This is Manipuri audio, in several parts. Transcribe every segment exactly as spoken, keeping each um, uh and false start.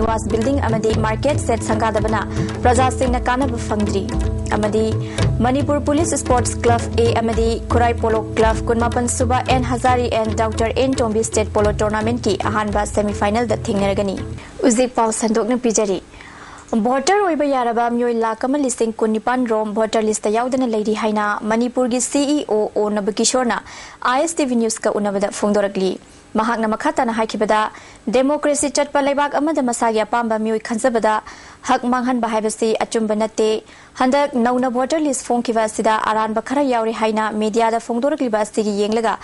ꯅꯤꯋꯥꯁ ꯕꯤꯜꯗꯤꯡ ꯑꯃꯗꯤ ꯃꯥꯔꯀꯦꯠ ꯁꯦꯠ ꯁꯪꯒꯥꯗꯕꯅ ꯄ꯭ꯔꯖꯥꯁꯤꯡꯅ ꯀꯥꯟꯅꯕ ꯐꯪꯗ꯭ꯔꯤ꯫ ꯑꯃꯗꯤ Manipur police sports club A ꯑꯃꯗꯤ ꯈꯨꯔꯥꯏ ꯄꯣꯂꯣ ꯀ꯭ꯂꯕ ꯀꯨꯟꯃꯥꯄꯟ ꯁꯨꯕ N Hazari N doctor N Tombi state polo ꯇꯣꯔꯅꯥꯃꯦꯟꯠꯀꯤ ꯑꯍꯥꯟꯕ ꯁꯦꯃꯤꯐꯥꯏꯅꯦꯜꯗ ꯊꯦꯡꯅꯔꯒꯅꯤ꯫ ꯍꯧꯖꯤꯛ ꯄꯥꯎ ꯁꯟꯗꯣꯛꯅ ꯄꯤꯖꯔꯤ꯫ ꯚꯣꯇꯔ ꯑꯣꯏꯕ ꯌꯥꯔꯕ ꯃꯤꯑꯣꯏ ꯂꯥꯈ ꯑꯃ ꯂꯤꯁꯤꯡ ꯀꯨꯟꯅꯤꯄꯥꯟ ꯔꯣꯝ ꯚꯣꯇꯔ ꯂꯤꯁꯇ ꯌꯥꯎꯗꯅ ꯂꯩꯔꯤ ꯍꯥꯏꯅ ꯃꯅꯤꯄꯨꯔꯒꯤ CEO ꯑꯣ ꯅꯕꯀꯤꯁꯣꯔꯅ ISTV ꯅ꯭ꯌꯨꯁꯀ ꯎꯅꯕꯗ ꯐꯣꯡꯗꯣꯔꯛꯂꯤ꯫ ꯃꯍꯥꯛꯅ ꯃꯈꯥ ꯇꯥꯅ ꯍꯥꯏꯈꯤꯕꯗ, ꯗꯦꯃꯣꯀ꯭ꯔꯦꯁꯤ ꯆꯠꯄ ꯂꯩꯕꯥꯛ ꯑꯃꯗ ꯃꯁꯥꯒꯤ ꯑꯄꯥꯝꯕ ꯃꯤꯑꯣꯏ ꯈꯟꯖꯕꯗ ꯍꯛ ꯃꯥꯡꯍꯟꯕ ꯍꯥꯏꯕꯁꯤ ꯑꯆꯨꯝꯕ ꯅꯠꯇꯦ꯫ ꯍꯟꯗꯛ ꯅꯧꯅ ꯚꯣꯇꯔ ꯂꯤꯁ ꯐꯣꯡꯈꯤꯕ ꯑꯁꯤꯗ ꯑꯔꯥꯟꯕ ꯈꯔ ꯌꯥꯎꯔꯤ ꯍꯥꯏꯅ ꯃꯤꯗꯤꯌꯥꯗ ꯐꯣꯡꯗꯣꯔꯛꯂꯤꯕ ꯑꯁꯤꯒꯤ ꯌꯦꯡꯂꯒ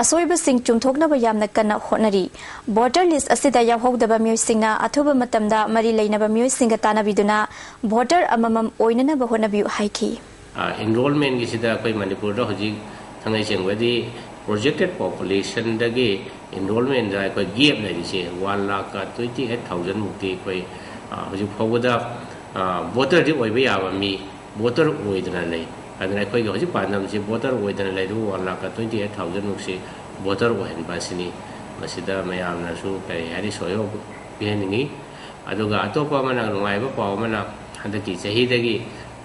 ꯑꯁꯣꯏꯕꯁꯤꯡ ꯆꯨꯝꯊꯣꯛꯅꯕ ꯌꯥꯝꯅ ꯀꯟꯅ ꯍꯣꯠꯅꯔꯤ꯫ ꯚꯣꯇꯔ ꯂꯤꯁ ꯑꯁꯤꯗ ꯌꯥꯎꯍꯧꯗꯕ ꯃꯤꯑꯣꯏꯁꯤꯡꯅ ꯑꯊꯨꯕ ꯃꯇꯝꯗ ꯃꯔꯤ ꯂꯩꯅꯕ ꯃꯤꯑꯣꯏꯁꯤꯡꯒ ꯇꯥꯟꯅꯕꯤꯗꯨꯅ ꯚꯣꯇꯔ ꯑꯃꯃꯝ ꯑꯣꯏꯅꯅꯕ ꯍꯣꯠꯅꯕꯤꯌꯨ ꯍꯥꯏꯈꯤ꯫ ꯑ, enrollmentꯒꯤꯁꯤꯗ ꯑꯩꯈꯣꯏ ꯃꯅꯤꯄꯨꯔꯗ ꯍꯧꯖꯤꯛ ꯊꯥꯡꯉꯩ ꯁꯦꯡꯕꯗꯤ projected populationꯗꯒꯤ enrollmentꯗ ꯑꯩꯈꯣꯏ gap ꯂꯩꯔꯤꯁꯦ one lakh twenty eight thousand ꯃꯨꯛꯇꯤ ꯑꯩꯈꯣꯏ, ꯑ, ꯍꯧꯖꯤꯛ ꯐꯥꯎꯕꯗ, ꯑ, voterꯗꯤ ꯑꯣꯏꯕ ꯌꯥꯕ ꯃꯤ voter ꯑꯣꯏꯗꯅ ꯂꯩ꯫ ꯑꯗꯨꯅ ꯑꯩꯈꯣꯏꯒꯤ ꯍꯧꯖꯤꯛ ꯄꯥꯟꯗꯝꯁꯤ voter ꯑꯣꯏꯗꯅ ꯂꯩꯔꯤꯕ one lakh twenty eight thousand ꯃꯨꯛꯁꯤ voter ꯑꯣꯏꯍꯟꯕ ꯑꯁꯤꯅꯤ꯫ ꯃꯁꯤꯗ ꯃꯌꯥꯝꯅꯁꯨ ꯀꯔꯤ ꯍꯥꯏꯅꯤ, ꯁꯣꯏꯍꯧ ꯄꯤꯍꯟꯅꯤꯡꯉꯤ꯫ ꯑꯗꯨꯒ ꯑꯇꯣꯞꯄ ꯑꯃꯅ, ꯅꯨꯡꯉꯥꯏꯕ ꯄꯥꯎ ꯑꯃꯅ, ꯍꯟꯗꯛꯀꯤ ꯆꯍꯤꯗꯒꯤ,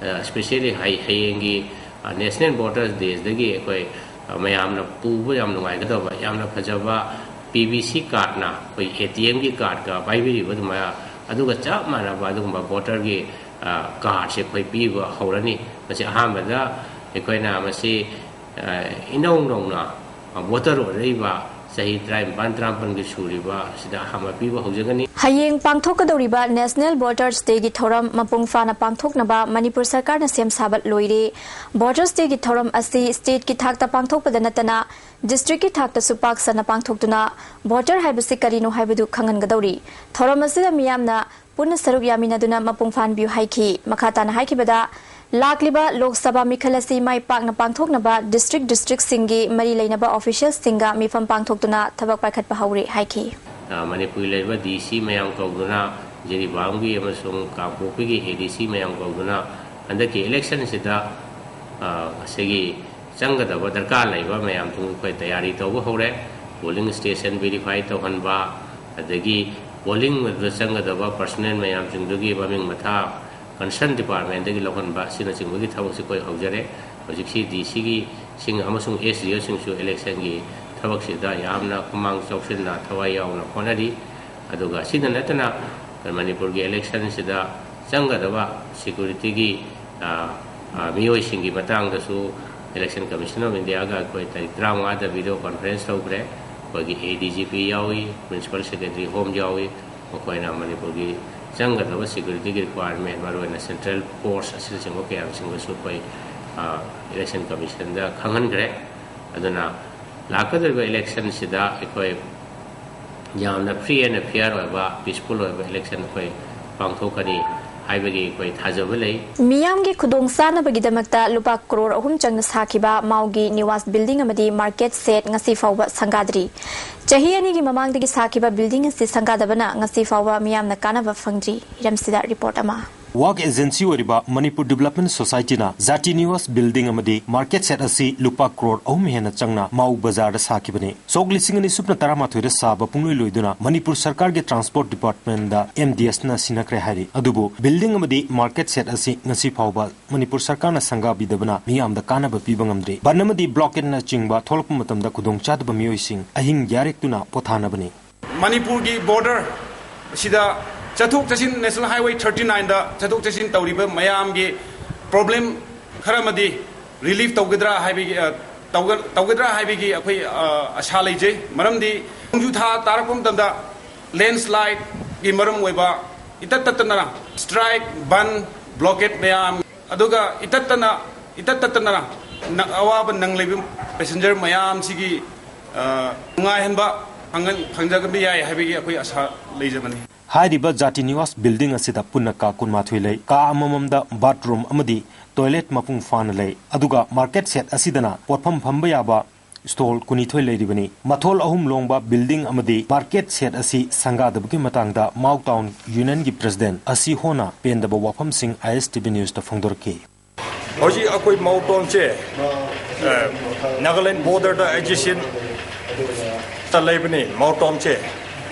ꯑ, especially ꯍꯩ-, ꯍꯌꯦꯡꯒꯤ, ꯑ, National Voters Dayꯗꯒꯤ ꯑꯩꯈꯣꯏ, ꯑ, ꯃꯌꯥꯝꯅ ꯄꯨꯕ ꯌꯥꯝ ꯅꯨꯡꯉꯥꯏꯒꯗꯕ, ꯌꯥꯝꯅ ꯐꯖꯕ PVC cardꯅ ꯑꯩꯈꯣꯏ ATMꯒꯤ cardꯀ ꯄꯥꯏꯕꯤꯔꯤꯕ ꯑꯗꯨꯃꯥꯏꯅ, ꯑꯗꯨꯒ ꯆꯞ ꯃꯥꯟꯅꯕ ꯑꯗꯨꯒꯨꯝꯕ voterꯒꯤ, ꯑ, cardꯁꯦ ꯑꯩꯈꯣꯏ ꯄꯤꯕ ꯍꯧꯔꯅꯤ꯫ ꯃꯁꯤ ꯑꯍꯥꯟꯕꯗ ꯑꯩꯈꯣꯏꯅ ꯃꯁꯤ, ꯑ, ꯏꯅꯧ ꯅꯧꯅ, ꯑ, voter ꯑꯣꯏꯔꯛꯏꯕ ꯆꯍꯤ ꯇꯔꯥꯅꯤꯄꯥꯟ, ꯇꯔꯥꯃꯥꯄꯟꯒꯤ ꯁꯨꯔꯤꯕ ꯑꯁꯤꯗ ꯑꯍꯥꯟꯕ ꯄꯤꯕ ꯍꯧꯖꯒꯅꯤ꯫ ꯍꯌꯦꯡ ꯄꯥꯡꯊꯣꯛꯀꯗꯧꯔꯤꯕ National Voters Dayꯒꯤ ꯊꯧꯔꯝ ꯃꯄꯨꯡ ꯐꯥꯅ ꯄꯥꯡꯊꯣꯛꯅꯕ ꯃꯅꯤꯄꯨꯔ ꯁꯔꯀꯥꯔꯅ ꯁꯦꯝ ꯁꯥꯕ ꯂꯣꯏꯔꯦ꯫ Voters Dayꯒꯤ ꯊꯧꯔꯝ ꯑꯁꯤ stateꯀꯤ ꯊꯥꯛꯇ ꯄꯥꯡꯊꯣꯛꯄꯗ ꯅꯠꯇꯅ districtꯀꯤ ꯊꯥꯛꯇꯁꯨ ꯄꯥꯛ ꯁꯟꯅ ꯄꯥꯡꯊꯣꯛꯇꯨꯅ voter ꯍꯥꯏꯕꯁꯤ ꯀꯔꯤꯅꯣ ꯍꯥꯏꯕꯗꯨ ꯈꯪꯍꯟꯒꯗꯧꯔꯤ꯫ ꯊꯧꯔꯝ ꯑꯁꯤꯗ ꯃꯤꯌꯥꯝꯅ ꯄꯨꯟꯅ ꯁꯔꯨꯛ ꯌꯥꯃꯤꯟꯅꯗꯨꯅ ꯃꯄꯨꯡ ꯐꯥꯍꯟꯕꯤꯌꯨ ꯍꯥꯏꯈꯤ꯫ ꯃꯈꯥ ꯇꯥꯅ ꯍꯥꯏꯈꯤꯕꯗ, ꯂꯥꯛꯂꯤꯕ ꯂꯣꯛ ꯁꯚꯥ ꯃꯤꯈꯜ ꯑꯁꯤ ꯃꯥꯏ ꯄꯥꯛꯅ ꯄꯥꯡꯊꯣꯛꯅꯕ district districtꯁꯤꯡꯒꯤ ꯃꯔꯤ ꯂꯩꯅꯕ officialꯁꯤꯡꯒ ꯃꯤꯐꯝ ꯄꯥꯡꯊꯣꯛꯇꯨꯅ ꯊꯕꯛ ꯄꯥꯏꯈꯠꯄ ꯍꯧꯔꯦ ꯍꯥꯏꯈꯤ꯫ ꯑ, ꯃꯅꯤꯄꯨꯔꯒꯤ ꯂꯩꯔꯤꯕ DC ꯃꯌꯥꯝ ꯀꯧꯗꯨꯅ, ꯖꯤꯔꯤꯕꯥꯝꯒꯤ ꯑꯃꯁꯨꯡ ꯀꯥꯡꯄꯣꯛꯄꯤꯒꯤ ADC ꯃꯌꯥꯝ ꯀꯧꯗꯨꯅ ꯍꯟꯗꯛꯀꯤ electionꯁꯤꯗ, ꯑ, ꯉꯁꯤꯒꯤ ꯆꯪꯒꯗꯕ ꯗꯔꯀꯥꯔ ꯂꯩꯕ ꯃꯌꯥꯝꯗꯨ ꯑꯩꯈꯣꯏ ꯇꯌꯥꯔꯤ ꯇꯧꯕ ꯍꯧꯔꯦ꯫ Polling station verify ꯇꯧꯍꯟꯕ, ꯑꯗꯒꯤ ꯄꯣꯂꯤꯡ ꯑꯗꯨꯗ ꯆꯪꯒꯗꯕ ꯄꯔꯁꯣꯅꯦꯜ ꯃꯌꯥꯝꯁꯤꯡꯗꯨꯒꯤ ꯃꯃꯤꯡ ꯃꯊꯥ ꯀꯟꯁꯔꯟ ꯗꯤꯄꯥꯔꯠꯃꯦꯟꯗꯒꯤ ꯂꯧꯍꯟꯕ ꯑꯁꯤꯅꯆꯤꯡꯕꯒꯤ ꯊꯕꯛꯁꯤ ꯑꯩꯈꯣꯏ ꯍꯧꯖꯔꯦ꯫ ꯍꯧꯖꯤꯛꯁꯤ ꯗꯤ ꯁꯤꯒꯤ ꯁꯤꯡ ꯑꯃꯁꯨꯡ ꯑꯦꯁ ꯗꯤ ꯑꯣꯁꯤꯡꯁꯨ ꯏꯂꯦꯛꯁꯟꯒꯤ ꯊꯕꯛꯁꯤꯗ ꯌꯥꯝꯅ ꯈꯨꯃꯥꯡ ꯆꯥꯎꯁꯤꯟꯅ ꯊꯋꯥꯏ ꯌꯥꯎꯅ ꯍꯣꯠꯅꯔꯤ꯫ ꯑꯗꯨꯒ ꯑꯁꯤꯗ ꯅꯠꯇꯅ ꯃꯅꯤꯄꯨꯔꯒꯤ ꯏꯂꯦꯛꯁꯟꯁꯤꯗ ꯆꯪꯒꯗꯕ ꯁꯦꯀ꯭ꯌꯨꯔꯤꯇꯤꯒꯤ, ꯑ, ꯑ, ꯃꯤꯑꯣꯏꯁꯤꯡꯒꯤ ꯃꯇꯥꯡꯗꯁꯨ Election Commission of Indiaꯒ ꯑꯩꯈꯣꯏ ꯇꯥꯔꯤꯛ ꯇꯔꯥꯃꯉꯥꯗ video conference ꯇꯧꯈ꯭ꯔꯦ꯫ ꯑꯩꯈꯣꯏꯒꯤ ꯑꯦ ꯗꯤ ꯖꯤ ꯄꯤ ꯌꯥꯎꯏ, Principal Secretary Home ꯌꯥꯎꯏ꯫ ꯃꯈꯣꯏꯅ ꯃꯅꯤꯄꯨꯔꯒꯤ ꯆꯪꯒꯗꯕ ꯁꯦꯀ꯭ꯌꯨꯔꯤꯇꯤꯒꯤ ꯔꯤꯀ꯭ꯋꯥꯌꯔꯃꯦꯟ, ꯃꯔꯨꯑꯣꯏꯅ ꯁꯦꯟꯇ꯭ꯔꯦꯜ ꯐꯣꯔꯁ ꯑꯁꯤꯅꯆꯤꯡꯕ ꯀꯌꯥꯁꯤꯡꯗꯨꯁꯨ ꯑꯩꯈꯣꯏ, ꯑ, ꯏꯂꯦꯛꯁꯟ ꯀꯃꯤꯁꯟꯗ ꯈꯪꯍꯟꯈ꯭ꯔꯦ꯫ ꯑꯗꯨꯅ ꯂꯥꯛꯀꯗꯧꯔꯤꯕ ꯏꯂꯦꯛꯁꯟꯁꯤꯗ ꯑꯩꯈꯣꯏ ꯌꯥꯝꯅ free and fair ꯑꯣꯏꯕ, peaceful ꯑꯣꯏꯕ ꯏꯂꯦꯛꯁꯟ ꯑꯩꯈꯣꯏ ꯄꯥꯡꯊꯣꯛꯀꯅꯤ ꯍꯥꯏꯕꯒꯤ ꯑꯩꯈꯣꯏ ꯊꯥꯖꯕ ꯂꯩ꯫ ꯃꯤꯌꯥꯝꯒꯤ ꯈꯨꯗꯣꯡꯆꯥꯅꯕꯒꯤꯗꯃꯛꯇ ꯂꯨꯄꯥ ꯀ꯭ꯔꯣꯔ ꯑꯍꯨꯝ ꯆꯪꯅ ꯁꯥꯈꯤꯕ ꯃꯥꯎꯒꯤ ꯅꯤꯋꯥꯁ ꯕꯤꯜꯗꯤꯡ ꯑꯃꯗꯤ ꯃꯥꯔꯀꯦꯠ ꯁꯦꯠ ꯉꯁꯤ ꯐꯥꯎꯕ ꯁꯪꯒꯥꯗ꯭ꯔꯤ꯫ ꯆꯍꯤ ꯑꯅꯤꯒꯤ ꯃꯃꯥꯡꯗꯒꯤ ꯁꯥꯈꯤꯕ ꯕꯤꯜꯗꯤꯡ ꯑꯁꯤ ꯁꯪꯒꯥꯗꯕꯅ ꯉꯁꯤ ꯐꯥꯎꯕ ꯃꯤꯌꯥꯝꯅ ꯀꯥꯟꯅꯕ ꯐꯪꯗ꯭ꯔꯤ꯫ ꯍꯤꯔꯝꯁꯤꯗ ꯔꯤꯄꯣꯔꯠ ꯑꯃ꯫ ꯋꯥꯛ ꯑꯦꯖꯦꯟꯁꯤ ꯑꯣꯏꯔꯤꯕ ꯃꯅꯤꯄꯨꯔ ꯗꯤꯕꯂꯞꯃꯦꯟ ꯁꯣꯁꯥꯏꯇꯤꯅ ꯖꯥꯇꯤ ꯅꯤꯋꯥꯁ ꯕꯤꯜꯗꯤꯡ ꯑꯃꯗꯤ ꯃꯥꯔꯀꯦꯠ ꯁꯦꯠ ꯑꯁꯤ ꯂꯨꯄꯥ ꯀ꯭ꯔꯣꯔ ꯑꯍꯨꯝ ꯍꯦꯟꯅ ꯆꯪꯅ ꯃꯥꯎ ꯕꯖꯥꯔꯗ ꯁꯥꯈꯤꯕꯅꯤ꯫ ꯁꯣꯛ ꯂꯤꯁꯤꯡ ꯑꯅꯤ ꯁꯨꯞꯅ ꯇꯔꯥꯃꯥꯊꯣꯏꯗ ꯁꯥꯕ ꯄꯨꯡꯂꯣꯏ ꯂꯣꯏꯗꯨꯅ ꯃꯅꯤꯄꯨꯔ ꯁꯔꯀꯥꯔꯒꯤ ꯇ꯭ꯔꯥꯟꯁꯄꯣꯔꯠ ꯗꯤꯄꯥꯔꯠꯃꯦꯟꯗ ꯑꯦꯝ ꯗꯤ ꯑꯦꯁꯅ ꯁꯤꯟꯅꯈ꯭ꯔꯦ ꯍꯥꯏꯔꯤ꯫ ꯑꯗꯨꯕꯨ ꯕꯤꯜꯗꯤꯡ ꯑꯃꯗꯤ ꯃꯥꯔꯀꯦꯠ ꯁꯦꯠ ꯑꯁꯤ ꯉꯁꯤ ꯐꯥꯎꯕ ꯃꯅꯤꯄꯨꯔ ꯁꯔꯀꯥꯔꯅ ꯁꯪꯒꯥꯕꯤꯗꯕꯅ ꯃꯤꯌꯥꯝꯗ ꯀꯥꯟꯅꯕ ꯄꯤꯕ ꯉꯝꯗ꯭ꯔꯤ꯫ ꯕꯟ ꯑꯃꯗꯤ ꯕ꯭ꯂꯣꯀꯦꯠꯅꯆꯤꯡꯕ ꯊꯣꯛꯂꯛꯄ ꯃꯇꯝꯗ ꯈꯨꯗꯣꯡꯆꯥꯗꯕ ꯃꯤꯑꯣꯏꯁꯤꯡ ꯑꯍꯤꯡ ꯌꯥꯔꯦꯛꯇꯨꯅ ꯄꯣꯊꯥꯅꯕꯅꯤ꯫ ꯃꯅꯤꯄꯨꯔꯒꯤ border ꯑꯁꯤꯗ ꯆꯠꯊꯣꯛ ꯆꯠꯁꯤꯟ, National Highway thirty nineꯗ ꯆꯠꯊꯣꯛ ꯆꯠꯁꯤꯟ ꯇꯧꯔꯤꯕ ꯃꯌꯥꯝꯒꯤ problem ꯈꯔ ꯑꯃꯗꯤ relief ꯇꯧꯒꯗ꯭ꯔꯥ ꯍꯥꯏꯕꯒꯤ, ꯑ, ꯇꯧꯒ-, ꯇꯧꯒꯗ꯭ꯔꯥ ꯍꯥꯏꯕꯒꯤ ꯑꯩꯈꯣꯏ, ꯑ, ꯑꯁꯥ ꯂꯩꯖꯩ꯫ ꯃꯔꯝꯗꯤ ꯅꯣꯡꯖꯨ ꯊꯥ ꯇꯥꯔꯛꯄ ꯃꯇꯝꯗ landslideꯀꯤ ꯃꯔꯝ ꯑꯣꯏꯕ ꯏꯇꯠ ꯇꯠꯇꯅ strike, ꯕꯟ, blockade ꯃꯌꯥꯝ, ꯑꯗꯨꯒ ꯏꯇꯠꯇꯅ, ꯏꯇꯠ ꯇꯠꯇꯅ ꯅ-, ꯑꯋꯥꯕ ꯅꯪꯂꯤꯕ passenger ꯃꯌꯥꯝꯁꯤꯒꯤ, ꯑ, ꯅꯨꯡꯉꯥꯏꯍꯟꯕ ꯐꯪꯍꯟ-, ꯐꯪꯖꯒꯟꯕ ꯌꯥꯏ ꯍꯥꯏꯕꯒꯤ ꯑꯩꯈꯣꯏ ꯑꯁꯥ ꯂꯩꯖꯕꯅꯤ꯫ ꯍꯥꯏꯔꯤꯕ ꯖꯥꯇꯤ ꯅꯤꯋꯥꯁ ꯕꯤꯜꯗꯤꯡ ꯑꯁꯤꯗ ꯄꯨꯟꯅ ꯀꯥ ꯀꯨꯟꯃꯥꯊꯣꯏ ꯂꯩ꯫ ꯀꯥ ꯑꯃꯃꯝꯗ ꯕꯥꯊꯔꯨꯝ ꯑꯃꯗꯤ ꯇꯣꯏꯂꯦꯠ ꯃꯄꯨꯡ ꯐꯥꯅ ꯂꯩ꯫ ꯑꯗꯨꯒ ꯃꯥꯔꯀꯦꯠ ꯁꯦꯠ ꯑꯁꯤꯗꯅ ꯄꯣꯠꯐꯝ ꯐꯝꯕ ꯌꯥꯕ ꯁ꯭ꯇꯣꯜ ꯀꯨꯟꯅꯤꯊꯣꯏ ꯂꯩꯔꯤꯕꯅꯤ꯫ ꯃꯊꯣꯜ ꯑꯍꯨꯝ ꯂꯣꯡꯕ ꯕꯤꯜꯗꯤꯡ ꯑꯃꯗꯤ ꯃꯥꯔꯀꯦꯠ ꯁꯦꯠ ꯑꯁꯤ ꯁꯪꯒꯥꯗꯕꯒꯤ ꯃꯇꯥꯡꯗ ꯃꯥꯎ ꯇꯥꯎꯟ ꯌꯨꯅꯤꯌꯟꯒꯤ ꯄ꯭ꯔꯦꯁꯤꯗꯦꯟꯠ ꯑꯁꯤ ꯍꯣꯅ ꯄꯦꯟꯗꯕ ꯋꯥꯐꯝꯁꯤꯡ ꯑꯥꯏ ꯑꯦꯁ ꯇꯤ ꯚꯤ ꯅ꯭ꯌꯨꯁꯇ ꯐꯣꯡꯗꯣꯔꯛꯈꯤ꯫ ꯍꯧꯖꯤꯛ ꯑꯩꯈꯣꯏ ꯃꯥꯎ ꯇꯥꯎꯟꯁꯦ, ꯑ, ꯅꯥꯒꯥꯂꯦꯟ ꯕꯣꯔꯗꯔꯗ adjacent ꯇ ꯂꯩꯕꯅꯤ ꯃꯥꯎ ꯇꯥꯎꯟꯁꯦ꯫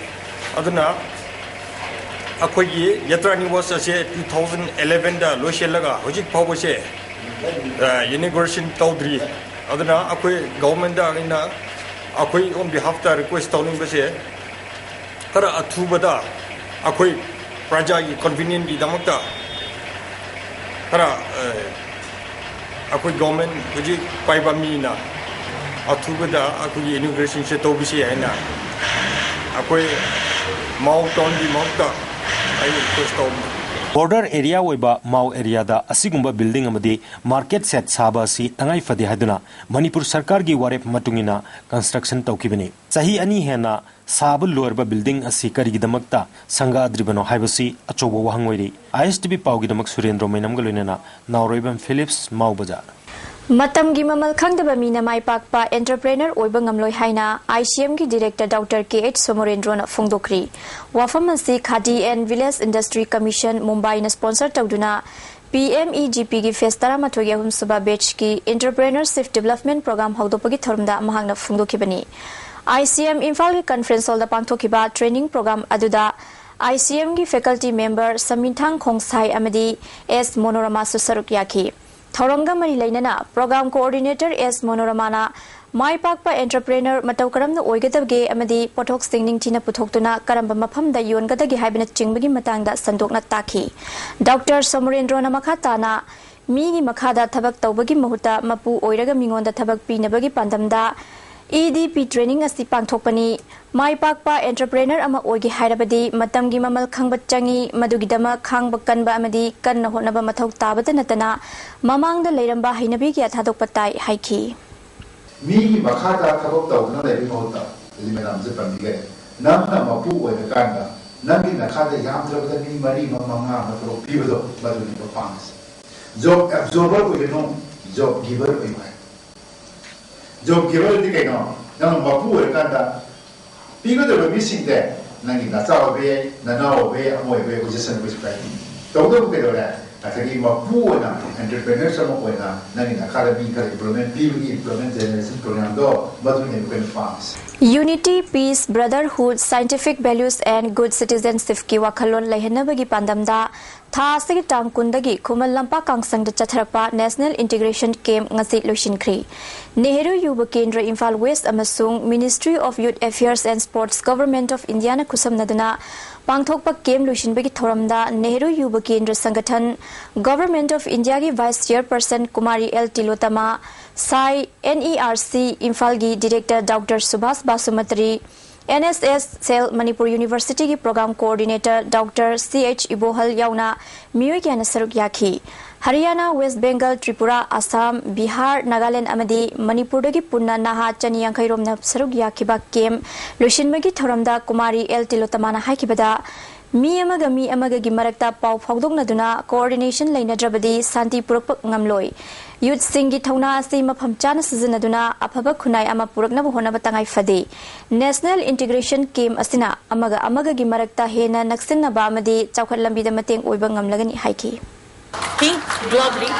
ꯑꯗꯨꯅ ꯑꯩꯈꯣꯏꯒꯤ ꯌꯥꯇ꯭ꯔꯥ ꯅꯤꯋꯥꯁ ꯑꯁꯦ ꯇꯨ ꯊꯥꯎꯖꯟ ꯑꯦꯂꯦꯚꯦꯟꯗ ꯂꯣꯏꯁꯤꯜꯂꯒ ꯍꯧꯖꯤꯛ ꯐꯥꯎꯕꯁꯦ ꯏꯅꯣꯒ꯭ꯔꯦꯁꯟ ꯇꯧꯗ꯭ꯔꯤ꯫ ꯑꯗꯨꯅ ꯑꯩꯈꯣꯏ ꯒꯣꯚꯔꯟꯃꯦꯟꯗ ꯑꯩꯅ ꯑꯩꯈꯣꯏ ꯑꯣꯟ ꯕꯤꯍꯥꯐꯇ ꯔꯤꯀ꯭ꯋꯦꯁ ꯇꯧꯅꯤꯡꯕꯁꯦ, ꯈꯔ ꯑꯊꯨꯕꯗ ꯑꯩꯈꯣꯏ ꯄ꯭ꯔꯖꯥꯒꯤ ꯀꯟꯚꯤꯅꯤꯌꯦꯟꯒꯤꯗꯃꯛꯇ ꯈꯔ ꯑꯩꯈꯣꯏ ꯒꯣꯚꯔꯟꯃꯦꯟ ꯍꯧꯖꯤꯛ ꯄꯥꯏꯕ ꯃꯤꯅ ꯑꯊꯨꯕꯗ ꯑꯩꯈꯣꯏꯒꯤ ꯏꯅꯣꯒ꯭ꯔꯦꯁꯟꯁꯦ ꯇꯧꯕꯤꯁꯤ ꯍꯥꯏꯅ ꯑꯩꯈꯣꯏ ꯃꯥꯎ ꯇꯥꯎꯟꯒꯤ ꯃꯍꯨꯠꯇ ꯑꯩ ꯔꯤꯀ꯭ꯋꯦꯁ ꯇꯧꯕꯅꯤ꯫ ꯕꯣꯔꯗꯔ ꯑꯦꯔꯤꯌꯥ ꯑꯣꯏꯕ ꯃꯥꯎ ꯑꯦꯔꯤꯌꯥꯗ ꯑꯁꯤꯒꯨꯝꯕ ꯕꯤꯜꯗꯤꯡ ꯑꯃꯗꯤ ꯃꯥꯔꯀꯦꯠ ꯁꯦꯠ ꯁꯥꯕ ꯑꯁꯤ ꯇꯉꯥꯏ ꯐꯗꯦ ꯍꯥꯏꯗꯨꯅ ꯃꯅꯤꯄꯨꯔ ꯁꯔꯀꯥꯔꯒꯤ ꯋꯥꯔꯦꯞ ꯃꯇꯨꯡ ꯏꯟꯅ ꯀꯟꯁꯇ꯭ꯔꯛꯁꯟ ꯇꯧꯈꯤꯕꯅꯤ꯫ ꯆꯍꯤ ꯑꯅꯤ ꯍꯦꯟꯅ ꯁꯥꯕ ꯂꯣꯏꯔꯕ ꯕꯤꯜꯗꯤꯡ ꯑꯁꯤ ꯀꯔꯤꯒꯤꯗꯃꯛꯇ ꯁꯪꯒꯥꯗ꯭ꯔꯤꯕꯅꯣ ꯍꯥꯏꯕꯁꯤ ꯑꯆꯧꯕ ꯋꯥꯍꯪ ꯑꯣꯏꯔꯤ꯫ ꯑꯥꯏ ꯑꯦꯁ ꯇꯤ ꯚꯤ ꯄꯥꯎꯒꯤꯗꯃꯛ ꯁꯨꯔꯦꯟꯗ꯭ꯔꯣ ꯃꯩꯅꯝꯒ ꯂꯣꯏꯅꯅ ꯅꯥꯎꯔꯣꯏꯕꯝ ꯐꯤꯂꯤꯞꯁ, ꯃꯥꯎ ꯕꯖꯥꯔ꯫ ꯃꯇꯝꯒꯤ ꯃꯃꯜ ꯈꯪꯗꯕ ꯃꯤꯅ ꯃꯥꯏ ꯄꯥꯛꯄ ꯑꯦꯟꯇꯔꯄ꯭ꯔꯦꯅꯔ ꯑꯣꯏꯕ ꯉꯝꯂꯣꯏ ꯍꯥꯏꯅ ꯑꯥꯏ ꯁꯤ ꯑꯦꯝꯒꯤ ꯗꯤꯔꯦꯛꯇꯔ ꯗꯥꯛꯇꯔ ꯀꯦ ꯑꯩꯆ ꯁꯣꯃꯣꯔꯦꯟꯗ꯭ꯔꯣꯅ ꯐꯣꯡꯗꯣꯛꯈ꯭ꯔꯤ꯫ ꯋꯥꯐꯝ ꯑꯁꯤ Khadi and village industry commission ꯃꯨꯝꯕꯥꯏꯅ ꯁ꯭ꯄꯣꯟꯁꯔ ꯇꯧꯗꯨꯅ ꯄꯤ ꯑꯦꯝ ꯏ ꯖꯤ ꯄꯤꯒꯤ ꯐꯦꯁ ꯇꯔꯥꯃꯥꯊꯣꯏꯒꯤ ꯑꯍꯨꯝꯁꯨꯕ ꯕꯦꯠꯆꯀꯤ ꯑꯦꯟꯇꯔꯄ꯭ꯔꯦꯅꯔꯁꯤꯞ ꯗꯤꯕ꯭ꯂꯞꯃꯦꯟ ꯄ꯭ꯔꯣꯒ꯭ꯔꯥꯝ ꯍꯧꯗꯣꯛꯄꯒꯤ ꯊꯧꯔꯝꯗ ꯃꯍꯥꯛꯅ ꯐꯣꯡꯗꯣꯛꯈꯤꯕꯅꯤ꯫ ꯑꯥꯏ ꯁꯤ ꯑꯦꯝ ꯏꯝꯐꯥꯜꯒꯤ ꯀꯟꯐ꯭ꯔꯦꯟꯁ ꯍꯣꯜꯗ ꯄꯥꯡꯊꯣꯛꯈꯤꯕ ꯇ꯭ꯔꯦꯅꯤꯡ ꯄ꯭ꯔꯣꯒ꯭ꯔꯥꯝ ꯑꯗꯨꯗ ꯑꯥꯏ ꯁꯤ ꯑꯦꯝꯒꯤ ꯐꯦꯀꯜꯇꯤ ꯃꯦꯝꯕꯔ ꯁꯃꯤꯟꯊꯥꯡ ꯈꯣꯡꯁꯥꯏ ꯑꯃꯗꯤ ꯑꯦꯁ ꯃꯣꯅꯣꯔꯃꯥꯁꯨ ꯁꯔꯨꯛ ꯌꯥꯈꯤ꯫ ꯊꯧꯔꯝꯒ ꯃꯔꯤ ꯂꯩꯅꯅ ꯄ꯭ꯔꯣꯒ꯭ꯔꯥꯝ ꯀꯣꯑꯣꯔꯗꯤꯅꯦꯇꯔ ꯑꯦꯁ ꯃꯣꯅꯣꯔꯃꯥꯅ ꯃꯥꯏ ꯄꯥꯛꯄ ꯑꯦꯟꯇꯔꯄ꯭ꯔꯦꯅꯔ ꯃꯇꯧ ꯀꯔꯝꯅ ꯑꯣꯏꯒꯗꯒꯦ ꯑꯃꯗꯤ ꯄꯣꯠꯊꯣꯛꯁꯤꯡ ꯅꯤꯡꯊꯤꯅ ꯄꯨꯊꯣꯛꯇꯨꯅ ꯀꯔꯝꯕ ꯃꯐꯝꯗ ꯌꯣꯟꯒꯗꯒꯦ ꯍꯥꯏꯕꯅꯆꯤꯡꯕꯒꯤ ꯃꯇꯥꯡꯗ ꯁꯟꯗꯣꯛꯅ ꯇꯥꯛꯈꯤ꯫ ꯗꯥꯛꯇꯔ ꯁꯣꯃꯣꯔꯦꯟꯗ꯭ꯔꯣꯅ ꯃꯈꯥ ꯇꯥꯅ ꯃꯤꯒꯤ ꯃꯈꯥꯗ ꯊꯕꯛ ꯇꯧꯕꯒꯤ ꯃꯍꯨꯠꯇ ꯃꯄꯨ ꯑꯣꯏꯔꯒ ꯃꯤꯉꯣꯟꯗ ꯊꯕꯛ ꯄꯤꯅꯕꯒꯤ ꯄꯥꯟꯗꯝꯗ ꯏ ꯗꯤ ꯄꯤ ꯇ꯭ꯔꯦꯅꯤꯡ ꯑꯁꯤ ꯄꯥꯡꯊꯣꯛꯄꯅꯤ꯫ ꯃꯥꯏ ꯄꯥꯛꯄ ꯑꯦꯟꯇꯔꯄ꯭ꯔꯦꯅꯔ ꯑꯃ ꯑꯣꯏꯒꯦ ꯍꯥꯏꯔꯕꯗꯤ ꯃꯇꯝꯒꯤ ꯃꯃꯜ ꯈꯪꯕ ꯆꯪꯏ, ꯃꯗꯨꯒꯤꯗꯃꯛ ꯈꯥꯡꯕ ꯀꯟꯕ ꯑꯃꯗꯤ ꯀꯟꯅ ꯍꯣꯠꯅꯕ ꯃꯊꯧ ꯇꯥꯕꯇ ꯅꯠꯇꯅ ꯃꯃꯥꯡꯗ ꯂꯩꯔꯝꯕ ꯍꯩꯅꯕꯤ ꯀꯌꯥ ꯊꯥꯗꯣꯛꯄ ꯇꯥꯏ ꯍꯥꯏꯈꯤ꯫ ꯃꯤꯒꯤ ꯃꯈꯥꯗ ꯊꯕꯛ ꯇꯧꯗꯨꯅ ꯂꯩꯕꯒꯤ ꯃꯍꯨꯠꯇ, ꯍꯧꯖꯤꯛ ꯃꯦꯗꯥꯝꯁꯦ ꯄꯟꯕꯤꯈ꯭ꯔꯦ, ꯅꯪꯅ ꯃꯄꯨ ꯑꯣꯏꯔꯀꯥꯟꯗ ꯅꯪꯒꯤ ꯅꯈꯥꯗ ꯌꯥꯝꯗ꯭ꯔꯕꯗ ꯃꯤ ꯃꯔꯤ ꯑꯃ ꯃꯉꯥ ꯑꯃ ꯊꯕꯛ ꯄꯤꯕꯗꯣ, ꯃꯗꯨꯅꯦꯕ ꯄꯥꯝꯃꯤꯁꯦ꯫ ꯖꯣꯕ ꯑꯦꯕꯖꯣꯔꯕꯔ ꯑꯣꯏꯒꯅꯨ, ꯖꯣꯕ ꯒꯤꯚꯔ ꯑꯣꯏꯌꯨ ꯍꯥꯏ꯫ ꯖꯣꯕ ꯒꯤꯚꯔꯗꯤ ꯀꯩꯅꯣ? ꯅꯪ ꯃꯄꯨ ꯑꯣꯏꯔꯀꯥꯟꯗ ꯄꯤꯒꯗꯧꯔꯤꯕ ꯃꯤꯁꯤꯡꯁꯦ ꯅꯪꯒꯤ ꯅꯆꯥ ꯑꯣꯏꯕ ꯌꯥꯏ, ꯅꯅꯥꯎ ꯑꯣꯏꯕ ꯌꯥꯏ, ꯑꯃ ꯑꯣꯏꯕ ꯌꯥꯏ, ꯄꯣꯖꯤꯁꯟ ꯀꯩꯁꯨ ꯀꯥꯏꯗꯦ꯫ ꯇꯧꯕꯇꯕꯨ ꯀꯩꯗꯧꯔꯦ? ꯑꯗꯒꯤ ꯃꯄꯨ ꯑꯣꯏꯅ, entrepreneurs ꯑꯃ ꯑꯣꯏꯅ, ꯅꯪꯒꯤ ꯅꯈꯥꯗ ꯃꯤ ꯈꯔ employment ꯄꯤꯕꯒꯤ employment generation program ꯗꯣ ꯃꯗꯨꯅꯦ ꯑꯩꯈꯣꯏꯅ ꯄꯥꯝꯃꯤꯁꯦ꯫ Unity, Peace, Brotherhood, Scientific Values and Good Citizenship ꯀꯤ ꯋꯥꯈꯜꯂꯣꯟ ꯂꯩꯍꯟꯅꯕꯒꯤ ꯄꯥꯟꯗꯝꯗ ꯊꯥ ꯑꯁꯤꯒꯤ ꯇꯥꯡ ꯀꯨꯟꯗꯒꯤ Khuman Lampak ꯀꯥꯡꯁꯪꯗ ꯆꯠꯊꯔꯛꯄ National Integration Camp ꯉꯁꯤ ꯂꯣꯏꯁꯤꯟꯈ꯭ꯔꯤ꯫ ꯅꯦꯍꯔꯨ ꯌꯨꯕ ꯀꯦꯟꯗ꯭ꯔ ꯏꯝꯐꯥꯜ West ꯑꯃꯁꯨꯡ Ministry of Youth Affairs and Sports, Government of India ꯅ ꯈꯨꯠꯁꯝꯅꯗꯨꯅ ꯄꯥꯡꯊꯣꯛꯄ camp ꯂꯣꯏꯁꯤꯟꯕꯒꯤ ꯊꯧꯔꯝꯗ ꯅꯦꯍꯔꯨ ꯌꯨꯕ ꯀꯦꯟꯗ꯭ꯔ ꯁꯪꯒꯊꯟ, Government of India ꯒꯤ Vice Chairperson ꯀꯨꯃꯥꯔꯤ ꯑꯦꯜ ꯇꯤꯂꯣꯇꯃꯥ, ꯁꯥꯏ, NERC ꯏꯝꯐꯥꯜꯒꯤ Director Doctor Subhash ꯕꯥꯁꯨꯃꯇꯔꯤ, NSS Cell, Manipur University ꯒꯤ Program Coordinator Doctor ꯁꯤ ꯑꯩꯆ ꯏꯕꯣꯍꯜ ꯌꯥꯎꯅ ꯃꯤꯑꯣꯏ ꯀꯌꯥꯅ ꯁꯔꯨꯛ ꯌꯥꯈꯤ꯫ ꯍꯔꯤꯌꯥꯅꯥ, ꯋꯦꯁ ꯕꯦꯡꯒꯜ, ꯇ꯭ꯔꯤꯄꯨꯔꯥ, ꯑꯁꯥꯝ, ꯕꯤꯍꯥꯔ, ꯅꯥꯒꯥꯂꯦꯟ ꯑꯃꯗꯤ ꯃꯅꯤꯄꯨꯔꯗꯒꯤ ꯄꯨꯟꯅ ꯅꯍꯥ ꯆꯅꯤ ꯌꯥꯡꯈꯩ ꯔꯣꯝꯅ ꯁꯔꯨꯛ ꯌꯥꯈꯤꯕ camp ꯂꯣꯏꯁꯤꯟꯕꯒꯤ ꯊꯧꯔꯝꯗ ꯀꯨꯃꯥꯔꯤ ꯑꯦꯜ ꯇꯤꯂꯣꯇꯃꯥꯅ ꯍꯥꯏꯈꯤꯕꯗ, ꯃꯤ ꯑꯃꯒ ꯃꯤ ꯑꯃꯒꯒꯤ ꯃꯔꯛꯇ ꯄꯥꯎ ꯐꯥꯎꯗꯣꯛꯅꯗꯨꯅ coordination ꯂꯩꯅꯗ꯭ꯔꯕꯗꯤ ꯁꯥꯟꯇꯤ ꯄꯨꯔꯛꯄ ꯉꯝꯂꯣꯏ꯫ Youth ꯁꯤꯡꯒꯤ ꯊꯧꯅꯥ ꯑꯁꯤ ꯃꯐꯝ ꯆꯥꯅ ꯁꯤꯖꯤꯟꯅꯗꯨꯅ ꯑꯐꯕ ꯈꯨꯟꯅꯥꯏ ꯑꯃ ꯄꯨꯔꯛꯅꯕ ꯍꯣꯠꯅꯕ ꯇꯉꯥꯏ ꯐꯗꯦ꯫ National Integration Camp ꯑꯁꯤꯅ ꯑꯃꯒ ꯑꯃꯒꯒꯤ ꯃꯔꯛꯇ ꯍꯦꯟꯅ ꯅꯛꯁꯤꯟꯅꯕ ꯑꯃꯗꯤ ꯆꯥꯎꯈꯠ ꯂꯝꯕꯤꯗ ꯃꯇꯦꯡ ꯑꯣꯏꯕ ꯉꯝꯂꯒꯅꯤ ꯍꯥꯏꯈꯤ꯫ Think globally,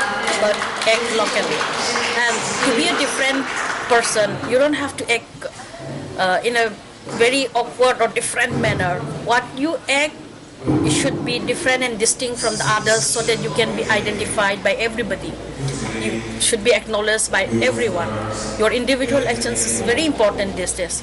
but act locally. And to be a different person, you don't have to act uh, in a very awkward or different manner. What you act, it should be different and distinct from the others so that you can be identified by everybody. You should be acknowledged by everyone. Your individual actions is very important these days.